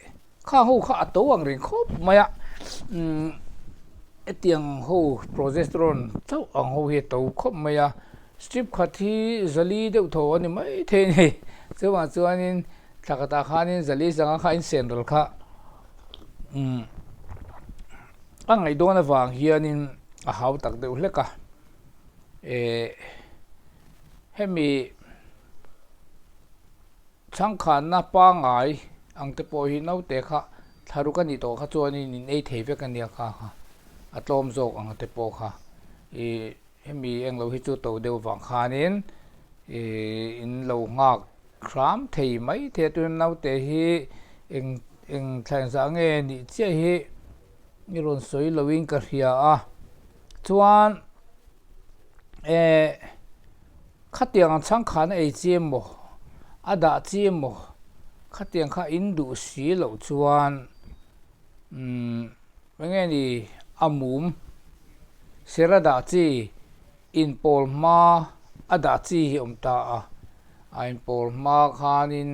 kha ho kha a to ang reng khawp mai a umm hetiang ho progesterone chauh ang ho hi a to khawp mai a strip khat hi zali deuh tho a ni mai thei a ni chuvang chuanin thla khatah khanin zali zanga kha a insen ral kha umm a ngaih dawn avang hianin a hau tak deuh hlek a eh hemi. Chhangkhanna pangngai ang te pawh hi naute kha thlaruk a nih tawh kha chuanin in ei thei vek a nia kha kha a tlawm zawk ang te pawh kha ih hemi englo hi chu to deuh vang khanin ih in lo nghak hram thei mai thei a tuna naute hi eng eng thla engzah nge nih chiah hi i rawn sawi loin ka hria a chuan eh. Khatiang ang chhangkhan a ei chi emaw, a dah chi emaw, khatiang kha in duh si loh chuan umm eng nge ni a mum ser a dah chi inpawl hma a dah chi hi a awm ta a, a inpawl hma khanin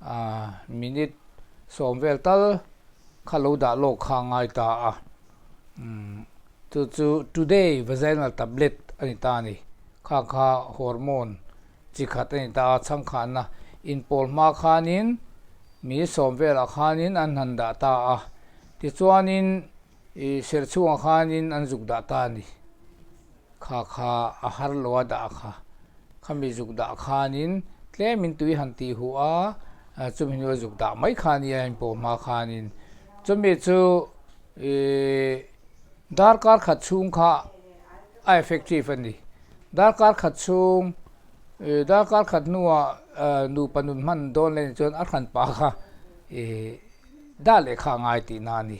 ah minute sawm vel tal kha lo dah lawk kha a ngai ta a umm. Chu chu today vaginal tablet a ni ta a ni. Kha kha hormone chi khat a ni ta a, chhangkhanna inpawl hma khanin mi sawm velah khanin an han dah ta a, tichuanin ih serh chhungah khanin an zuk dah ta a ni. Kha kha a har lo a dah kha, khami zuk dah khanin tlemin tui han tih huh a, chumi hnuah zuk dah mai kha a nia inpawl hma khanin. Chumi chu ih. Darkar khat chhung kha a effective a ni. Darkar khat chhung, darkar khat hnuah nupa nun hman dawn leh chuan a hran pa kha dah leh kha a ngai tihna a ni.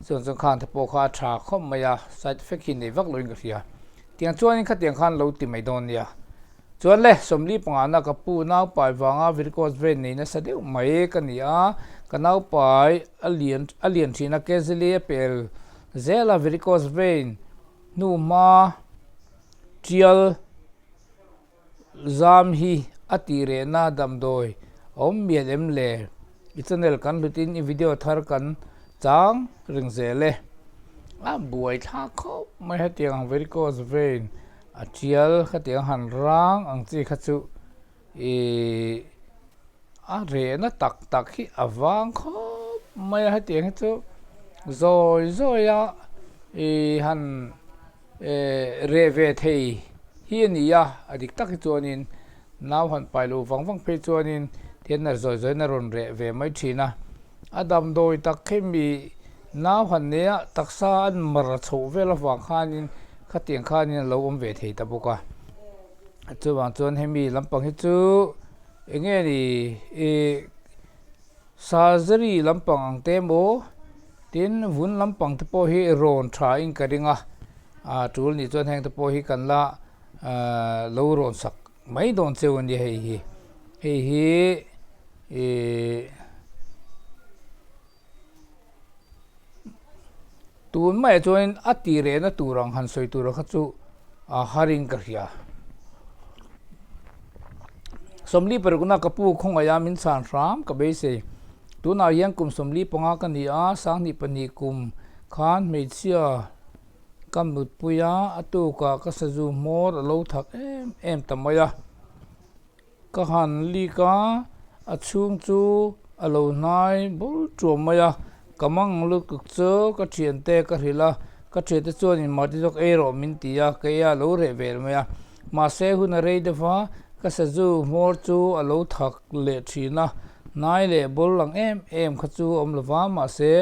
Chuan chuan khan te pawh kha a tha khawp mai a, side effect hi nei vak loin ka hria. Tiang chuanin khatiang khan lo ti mai dawn nia. Chuan le, 40 pangana ka pu naupai vanga varicose vein nei nasa deuh mai ka ni a, ka naupai a lian a lian thin a, casually a pel zel a varicose vein hnu hma tial zam hi a tih rehna damdawi a awm mial em le? I channel kan hlutin i video thar kan chang reng zel e. A buai thlak khawp mai hetiang ang varicose vein a tial khatiang han rang ang chi kha chu ih a rehna tak tak hi a vang khawp mai a hetiang hi chu zawi zawi a ih han Reh ve thei hi a ni a, a dik tak hi chuanin nau han pai lo vang vang phei chuanin tian a zawi zawiin a rawn reh ve mai thin a. A damdawi tak khi mi nau han nei a, taksa an mar a chhoh vel avang khanin khatiang khanin a lo awm ve thei ta bawk a. Chuvang chuan hemi lampang hi chu eng nge ni ih Surgery lampang ang te emaw tin vun lampang te pawh hi rawn tha in ka ring a, ah tul nih chuan heng te pawh hi kan la lo rawn sak mai dawn cheu a ni hei hi, hei hi ih tun maiah chuan a tih rehna tur ang han sawi tur kha chu a har in ka hria. 46 na ka pu khawngaih a min chhan hram ka beisei. Tunah hian kum 45 ka ni a, 2002 kum khan hmeichhia ka mutpui a, a tukah ka sazu hmawr a lo thak em em ta mai a. Ka han lik a, a chhung chu a lo hnai bul tuam mai a, ka mang lutuk chu ka thiante ka hrilh a, ka thiante chuanin mahni zawk ei rawh min ti a, kei a lo reh vel mai a, mahse hun a rei deuh va, ka sazu hmawr chu a lo thak leh thin a, hnai leh bul ang em em kha chu a awm lo va, mahse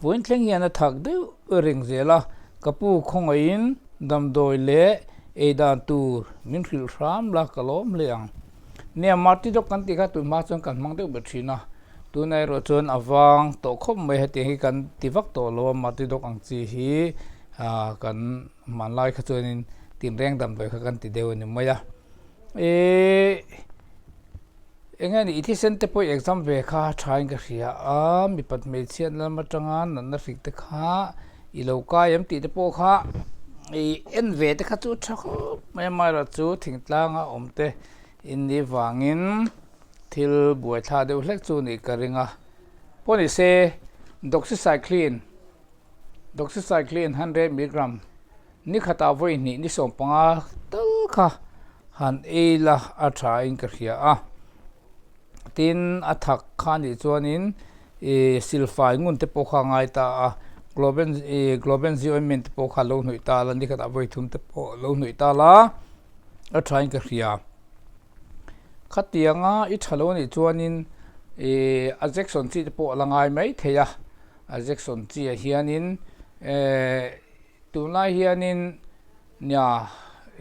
Vawiin thleng hian a thak deuh reng zel a, ka pu khawngaihin damdawi leh ei dan tur min hrilh hram la ka lawm hle ang. Nia Marty dawk kan tih kha tun hma chuan kan hmang deuh ber thin a, tunah erawh chuan a vang tawh khawp mai hetiang hi kan ti vak tawh lo a, Marty dawk ang chi hi kan hmanlai kha chuanin tinreng damdawi kha kan ti deuh a ni mai a. Eee. Eng nge ni i thisen te pawh i exam ve kha tha in ka hria a, mipat hmeichhiat lam atanga natna hrik te kha i lo kai em tih te pawh kha i en ve te kha chu tha khawp mai a, amaherawh chu thingtlanga awm te in nih vangin thil buaithla deuh hlek chu nih ka ring a, pawh ni se doxycycline doxycycline 100 milligram Ni khatah vawi hnih ni 15 tal kha han ei la a tha in ka hria a, tin a thak kha nih chuanin ih silfai ngun te pawh kha a ngai ta a, globen ih globen zi ointment te pawh kha lo hnawih ta la ni khatah vawi thum te pawh lo hnawih ta la a tha in ka hria. Khatianga i tha lo nih chuanin ih a jection chi te pawh a la ngai mai thei a, a jection chi ah hianin eh. Tunlai hianin nia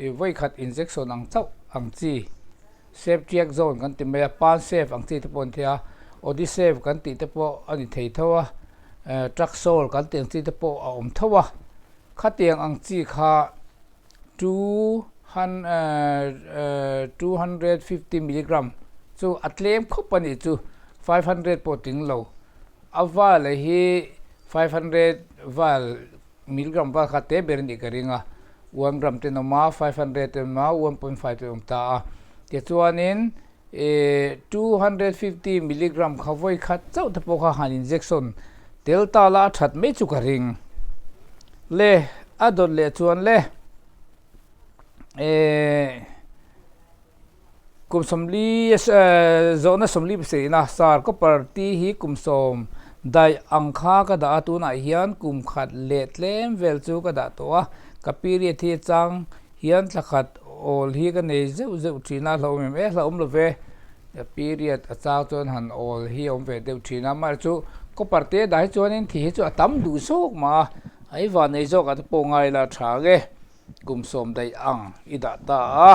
i vawikhat injection ang chauh ang chi Ceftriaxone kan ti mai a, Pancef ang chi te pawh an thei a, Odicef kan tih te pawh a ni thei tho a, Traxol kan tih ang chi te pawh a awm tho a, khatiang ang chi kha 250 milligram chu a tlem khawp a nih chu, 500 pawh tling lo. A val hi 500 val milligram val kha te ber a nih ka ring a, 1 gram te an awm a, 500 te an awm a, 1.5 te an awm ta a. Tichuanin 250 milligram kha vawi khat chauh te pawh kha han injection tel ta la a that mai chu ka ring. Le a dawt leh chuan le eh. Kum 40 zawhna 47 a sar copper tih hi kum 10 daih ang kha ka dah a, tunah hian kum khat leh tlem vel chu ka dah tawh a, ka period hi chang hian thla khat awl hi ka nei zeuh zeuh thin a, hlauhawm em e hlauhawm lo ve, period a chang chuan han awl hi a awm ve deuh thin a, amaherawhchu copper te dah hi chuanin thi hi chu a tam duh zawk mah a, a i van nei zawk ah te pawh ngai la tha ang e. Kum 10 daih ang i dah ta a,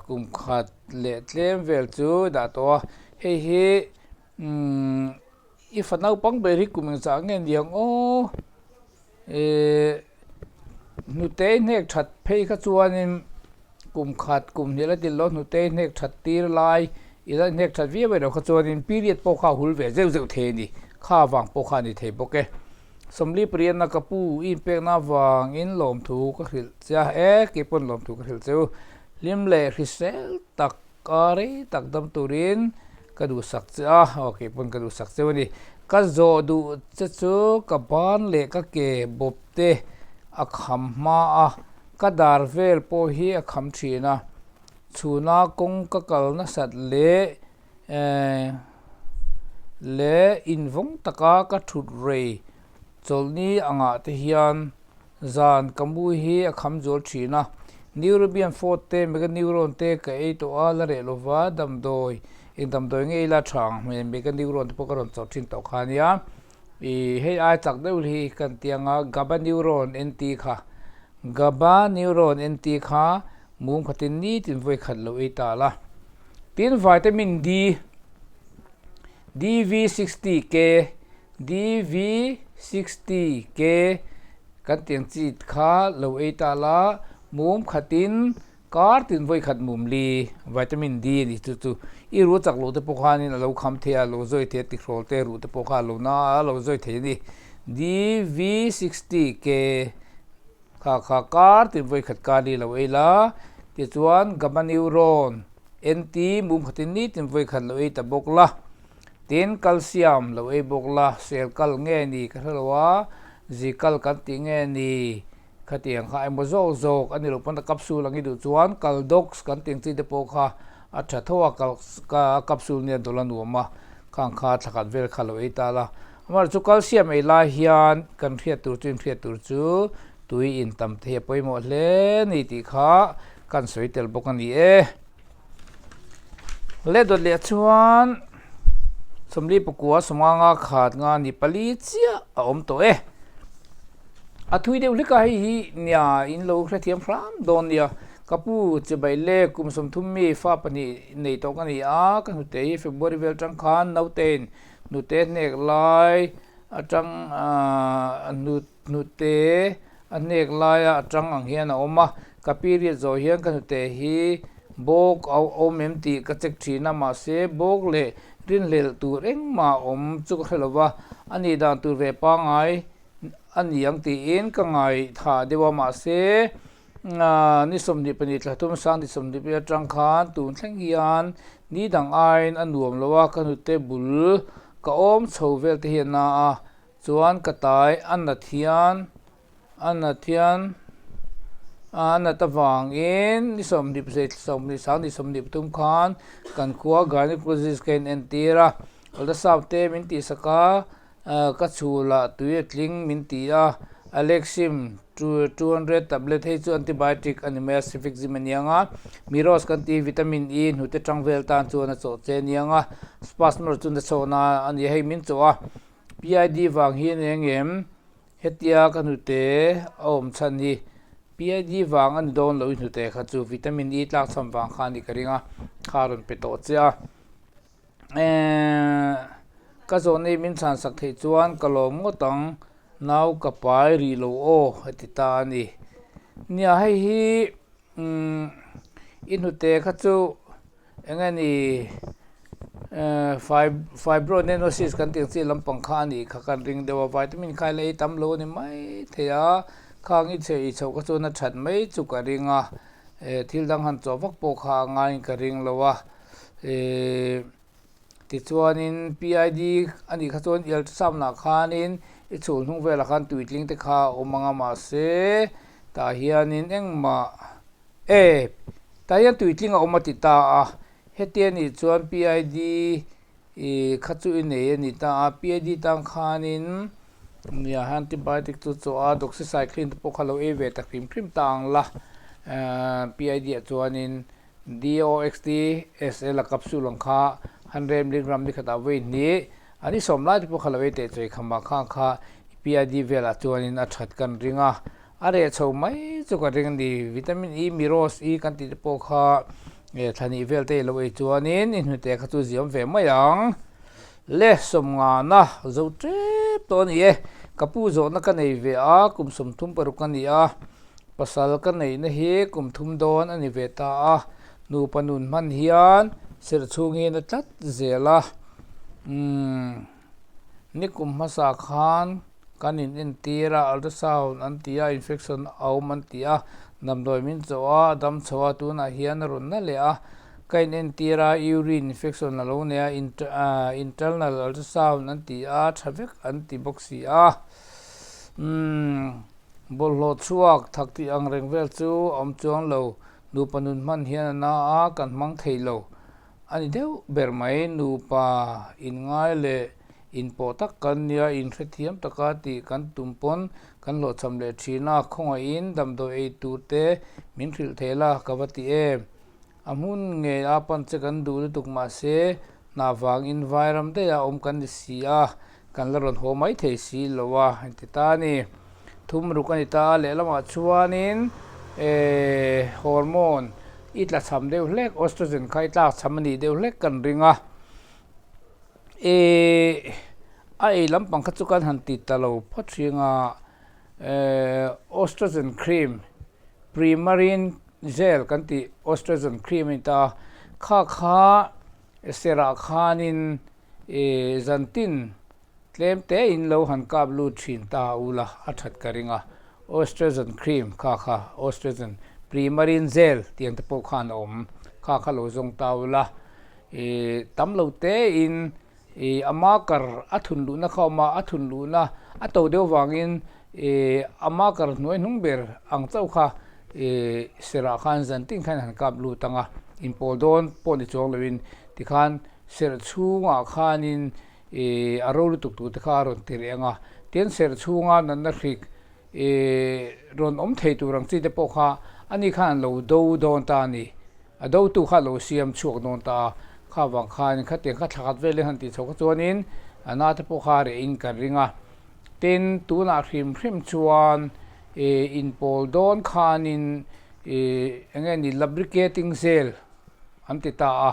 kum khat leh tlem vel chu i dah tawh a, hei hi i fa naupang ber hi kum engzah nge niang aw, hnute i hnek that phei kha chuanin. Kum khat, kum hnih la til lo hnute hnek that tir lai, i la hnek that viau erawh kha chuanin period pawh kha a hul ve zeuh zeuh thei a ni. Kha avang pawh kha a ni thei bawk e. Sawmli pariatna ka pu i inpekna avangin lawmthu ka hrilh che a, e kei pawn lawmthu ka hrilh che u. Hlim leh hrisel tak a rei tak dam turin ka duhsak che a, aw kei pawn ka duhsak cheu a ni. Ka zawh duh che chu ka ban leh ka ke bawp te a kham hma a, ka dar vel pawh hi a kham thin a, chhuna kawng ka kal nasat leh leh invawng taka ka thut rei chawlhni angah te hian zan ka mu hi a kham zual thin a. Neurobian fort te mega neuron te ka ei tawh a, la reh lova damdawi eng damdawi nge ila tha ang hmel mega neuron te pawh ka rawn chawrh thin tawh kha ania. Ih hei ai chak deuh hi kan ti ang a GABA neuron NT kha GABA neuron NT kha mum khatin nitin vawi khat lo ei ta la. Tin vitamin D DV60K DV60K kan ti ang chi kha lo ei ta la mum khatin Kar tin vawi khat mum li, vitamin D a ni chu chu i ruh chak loh te pawh khanin a lo kham thei a, a lo zawi thei a, tihrawl te ruh te pawh kha a lo na a, a lo zawi thei a ni. DV60 K kha kha kar tin vawi khat kar li lo ei la, tichuan gamma neuron NT mum khatin nitin vawi khat lo ei ta bawk la, tin calcium lo ei bawk la, sel kal nge ni ka hre lo a, zi kal kan tih nge ni. Khatiang kha emaw zawk zawk a ni loh pawn a capsule ang i duh chuan Caldox kan tih ang chi te pawh kha a tha tho a, a capsule nia dawlh a nuam a, khang kha thla khat vel kha lo ei ta la. Amaherawhchu chu calcium ei lai hian kan hriat tur chu inhriat tur chu tui in tam te hi a pawimawh hle ni tih kha kan sawi tel bawk a ni e. Le dawt leh chuan 40 pakua sawmanga khat nga ni pali chiah a awm tawh e. A thui deuh hlek a hei hi nia in lo hrethiam hram dawn nia. Ka pu chibai le kum 30 mi fa pahnih nei tawh ka ni a, ka hnute hi February vel atang khan naute in hnute hnek lai atang hnute a hnek laia atang ang hian a awm a, ka period zawh hian ka hnute hi bawk a awm em tih ka check thin a, mahse bawk leh rinhlelh tur engmah a awm chu ka hre lo va, a nih dan tur ve pangngai a ni ang tiin ka ngaithah deuh a, mahse ni 22 thla thum sang ni 21 atang khan tun thleng hian ni dang aiin a nuam lo a, ka hnute bul ka awm chho vel te hi a na a, chuan ka tai a nat hian a nat hian a nat avangin ni 20 20 sang ni 23 khan kan khua gynecologist ka inentir a, ultrasound te min tihsak a. Ka chhulah tui a tling min ti a, Alexim 200 tablet hei chu antibiotic a ni mai a, Cefixime a niang a, Miros kan tih vitamin E hnute tang vel tan chuan a chawh che a niang a, Spasmor chu nachhawhna a ni a, hei min chawh a, PID vang hi a ni ang em? Hetia ka hnute a awm chhan hi PID vang a ni dawn lo i hnute kha chu vitamin E tlakchham vang kha a ni ka ring a, kha rawn pe tawh che a. Eeeh ka zawhna hi min chhansak theih chuan ka lawm ngawt ang, nau ka pai rih lo aw a ti ta a ni. Nia hei hi umm i hnute kha chu eng nge ni eeh fibronenosis kan tih ang chi lampang kha a nih kha kan ring deuh a, vitamin kha ila ei tam lo a ni mai thei a, khang i chhe i chhoh kha chuan a that mai chu ka ring a, eh thil dang han chawh vak pawh kha a ngaiin ka ring lo a. Ehh tichuanin PID a nih kha chuan ultrasound ah khanin i chhul hnung velah khan tuitling te kha a awm ang a mahse tah hianin engmah e tah hian tuitling a awm a ti ta a heti a nih chuan PID ih kha chu i nei a ni ta a PID tan khanin nia antibiotic chu chaw a doxycycline te pawh kha lo ei ve ta hrim hrim ta ang la ehh PID ah chuanin. DOXT SL a capsule ang kha 100 milligram ni khatah vawi hnih an i sawm lai te pawh kha lo ei teh chawi khamah khang kha PID velah chuanin a that kan ring a, a reh chho mai chu ka ring a ni. Vitamin E, Miros E kan tih te pawh kha thlahnih vel te i lo ei chuanin i hnute kha chu ziam ve mai ang. Le sawmngana zo tep tawh a ni e. Ka pu zawhna ka nei ve a, kum 36 ka ni a. Pasal ka neihna hi kum thum dawn a ni ve ta a, nupa nun hman hian serh chhung hi na tlat zel a. Umm, ni kum hmasa khan kan in entir a, ultrasound an ti a, infection a awm an ti a, damdawi min chawh a, a dam chho a, tunah hian a rawn na leh a. Ka in entir a, urine infection a lo nei a, internal ultrasound an ti a, tha vek an ti bawk si a. Umm, bawlhhlawh chhuak thak tih ang reng vel chu a awm chuang lo, nupa nun hman hian a na a, kan hmang thei lo a ni deuh ber mai. Nupa inngai leh inpawh tak kan nia, inhrethiam taka tih kan tum pawn kan hlawhchham leh thin a, khawngaihin damdawi ei tur te min hrilh thei la ka va ti em. A hmun ngei a pan che kan duh lutuk mahse hna vangin vairam daih a awm kan ni si a, kan la rawn haw mai thei si lo a inti ta a ni. Thum ruk a ni ta a, lehlamah chuanin eh hormone i tlachham deuh hlek, oestrogen kha i tlakchham a nih deuh hlek kan ring a. Eh a ei lampang kha chu kan han ti ta lo phawt hring a, eh oestrogen cream Premarin gel kan tih oestrogen cream a ni ta a, kha kha serah khanin ih zantin tlem te in lo han kap lut thin ta a ula a that ka ring a, oestrogen cream kha kha oestrogen Premarin gel tih ang te pawh khan a awm kha kha lo zawng ta ula ih tam lo te in Ih a marker a thun luhna kha a awm a, a thun luhna a to deuh vangin ih a marker hnuai hnung ber ang chauh kha ih serah khan zan tin khan han kap lut ang a, inpawl dawn pawh ni chuang loin tikhan serh chhungah khanin ih a ro lutuk tur te kha a rawn ti reh ang a, tin serh chhunga natna hrik ih rawn awm thei tur ang chi te pawh kha ani khan an lo do dawn ta a ni. A dotu kha lo siam chhuak dawn ta a, kha vang khan khatiang kha thlakhat velin han tih chhoh kha chuanin a na te pawh kha reh in kan ring a. Tin, tunah hrim hrim chuan ih inpawl dawn khanin ih eng nge ni lubricating gel an ti ta a,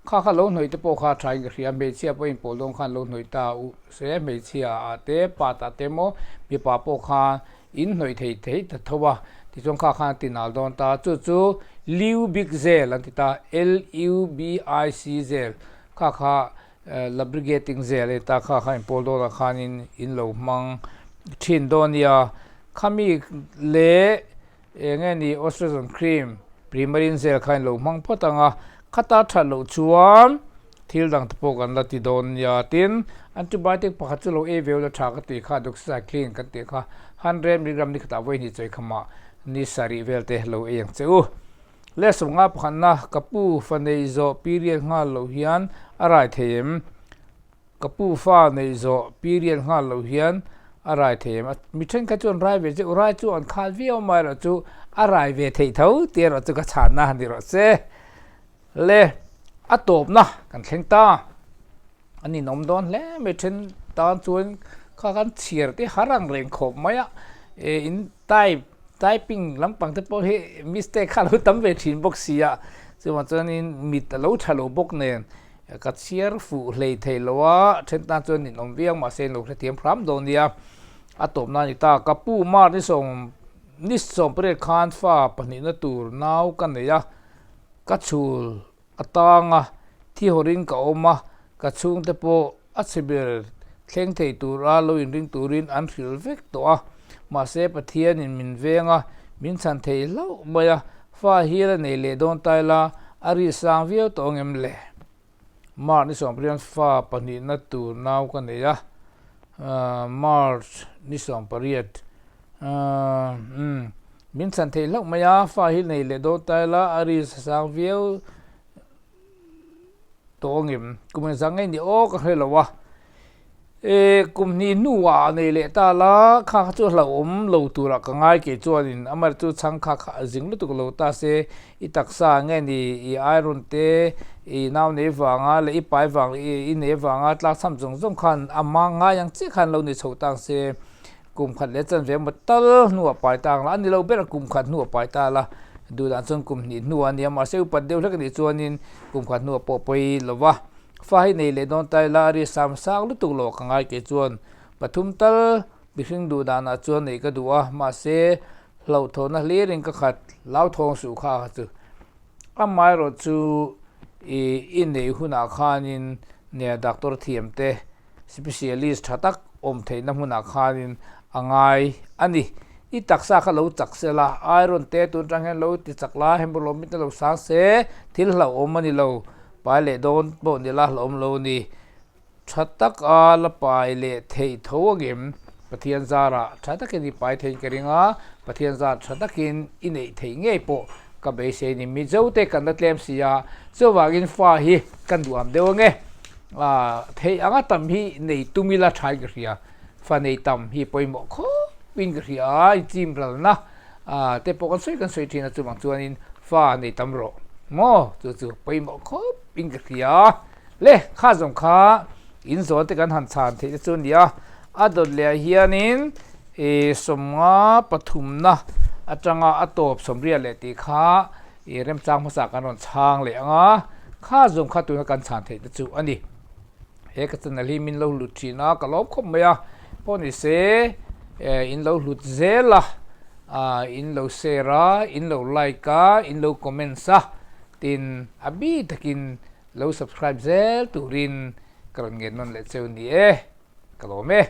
kha kha lo hnawih te pawh kha a tha in ka hria, hmeichhia pawh inpawl dawn khan lo hnawih ta u se, hmeichhia ah te pa tah te emaw mipa pawh khan In hnawih thei thei ta tho a, tichuan kha khan a ti nal dawn ta, chu chu Lubic Gel an ti ta, L-U-B-I-C Gel, kha kha lubricating gel a ni ta, kha kha inpawl dawnah khanin in lo hmang thin dawn nia, khami leh eng nge ni oestrogen cream Premarin gel kha in lo hmang phawt ang a, khata that loh chuan Thil dang te pawh kan la ti dawn nia. Tin, antibiotic pakhat chu lo ei ve ula tha ka tih kha, doxycycline kan tih kha 100 milligram ni khatah vawi hnih chawi khamah ni sarih vel te lo ei ang che u. Lesawm nga pakhatna, ka pu fa neih zawh period nghal loh hian a rai thei em? Ka pu fa neih zawh period nghal loh hian a rai thei em? Mi thenkhat chuan rai ve che u, rai chu an khal viau amaherawhchu a rai ve theih tho tih erawh chu ka chhanna a ni rawh se. Le, a tawpna kan thleng ta. An inawm dawn hle mai then tan chuan kha kan chhiar te har ang reng khawp mai a. E in type typing lampang te pawh hi mistake kha a lo tam ve thin bawk si a. Chuvang chuanin mit a lo tha lo bawk nen ka chhiar fuh hlei thei lo a, then tan chuan inawm viau mahse in lo hrethiam hram dawn nia. A tawpna a ni ta. Ka pu March ni sawm ni sawmpariat khan fa pahnihna tur nau ka nei a. Ka chhul a tang a, thi hawrin ka awm a, ka chhungte pawh a chhe ber thleng thei tura lo inring turin an hrilh vek tawh a. Mahse, Pathianin min veng a, min chhan thei hlauh mai a, fa hi la nei leh dawn ta ila, a ri sang viau tawh ang em le? March ni sawmpariat fa pahnihna tur nau ka nei a, March ni 18 umm min chhan theih hlauh mai a, fa hi nei leh dawn ta ila a risk a sang viau tawh ang em? Kum engzah nge ni aw ka hre lo a. E, kum hnih hnuah a nei leh ta la, kha kha chu a hlauhawm lo turah ka ngai kei chuanin amah chu chhang kha kha a zing lutuk lo ta se, i taksa nge ni i iron te i nau nei vanga leh i pai vang leh i nei vanga tlakchham zawng zawng khan a hma ngai ang chiah khan lo ni chho tang se, kum khat leh chanve emaw tal hnuah pai ta ang la, a ni lo ber a kum khat hnuah pai ta la, duhdan chuan kum hnih hnuah a nia mahse upat deuh hlek a nih chuanin kum khat hnuah pawh pawi lo va. Fa hi nei leh dawn ta ila a ri sam sang lutuk lo ka ngai kei chuan pathum tal mihring duh danah chuan neih ka duh a, mahse Hlauhthawhna hlirin ka khat hlauthawng suh kha kha chu. Amaherawhchu i i neih hunah khanin nia doctor thiam te specialist tha tak awm theihna hmunah khanin a ngai a ni. I taksa kha lo chak se la, iron te tun atang hian lo ti chak la, hemoglobin te lo sang se, thil hlauhawm a ni lo, pai leh dawn pawh ni la hlauhawm lo a ni. Tha taka la pai leh theih tho angem? Pathian zarah tha takin i pai theiin ka ring a, Pathian zar tha takin i neih theih ngei pawh ka beisei a ni. Mizo te kan la tlem si a, chuvangin fa hi kan duham deuh ange. Theih anga tam hi nei tum ila thain ka hria, fa nei tam hi pawimawh khawpin ka hria a, inchim ralna te pawh kan sawi kan sawi thin a, chuvang chuanin fa nei tam rawh maw chu chu pawimawh khawpin ka hria. Le, kha zawng kha in zawn te kan han chhan theih te chu a ni a, a dawt leh ah hianin ih sawmnga pathumna atanga a tawp sawmriat leh tih kha ih remchang hmasa kan rawn chhang leh ang a, kha zawng kha tuna kan chhan theih te chu a ni. He ka channel hi min lo hlut thin a, ka lawm khawp mai a, pawh ni se in lo hlut zel a, ah in lo share a, in lo like a, in lo comments a, tin a bi takin Lo subscribe zel turin ka rawn ngen nawn leh cheu ni e, ka lawm e.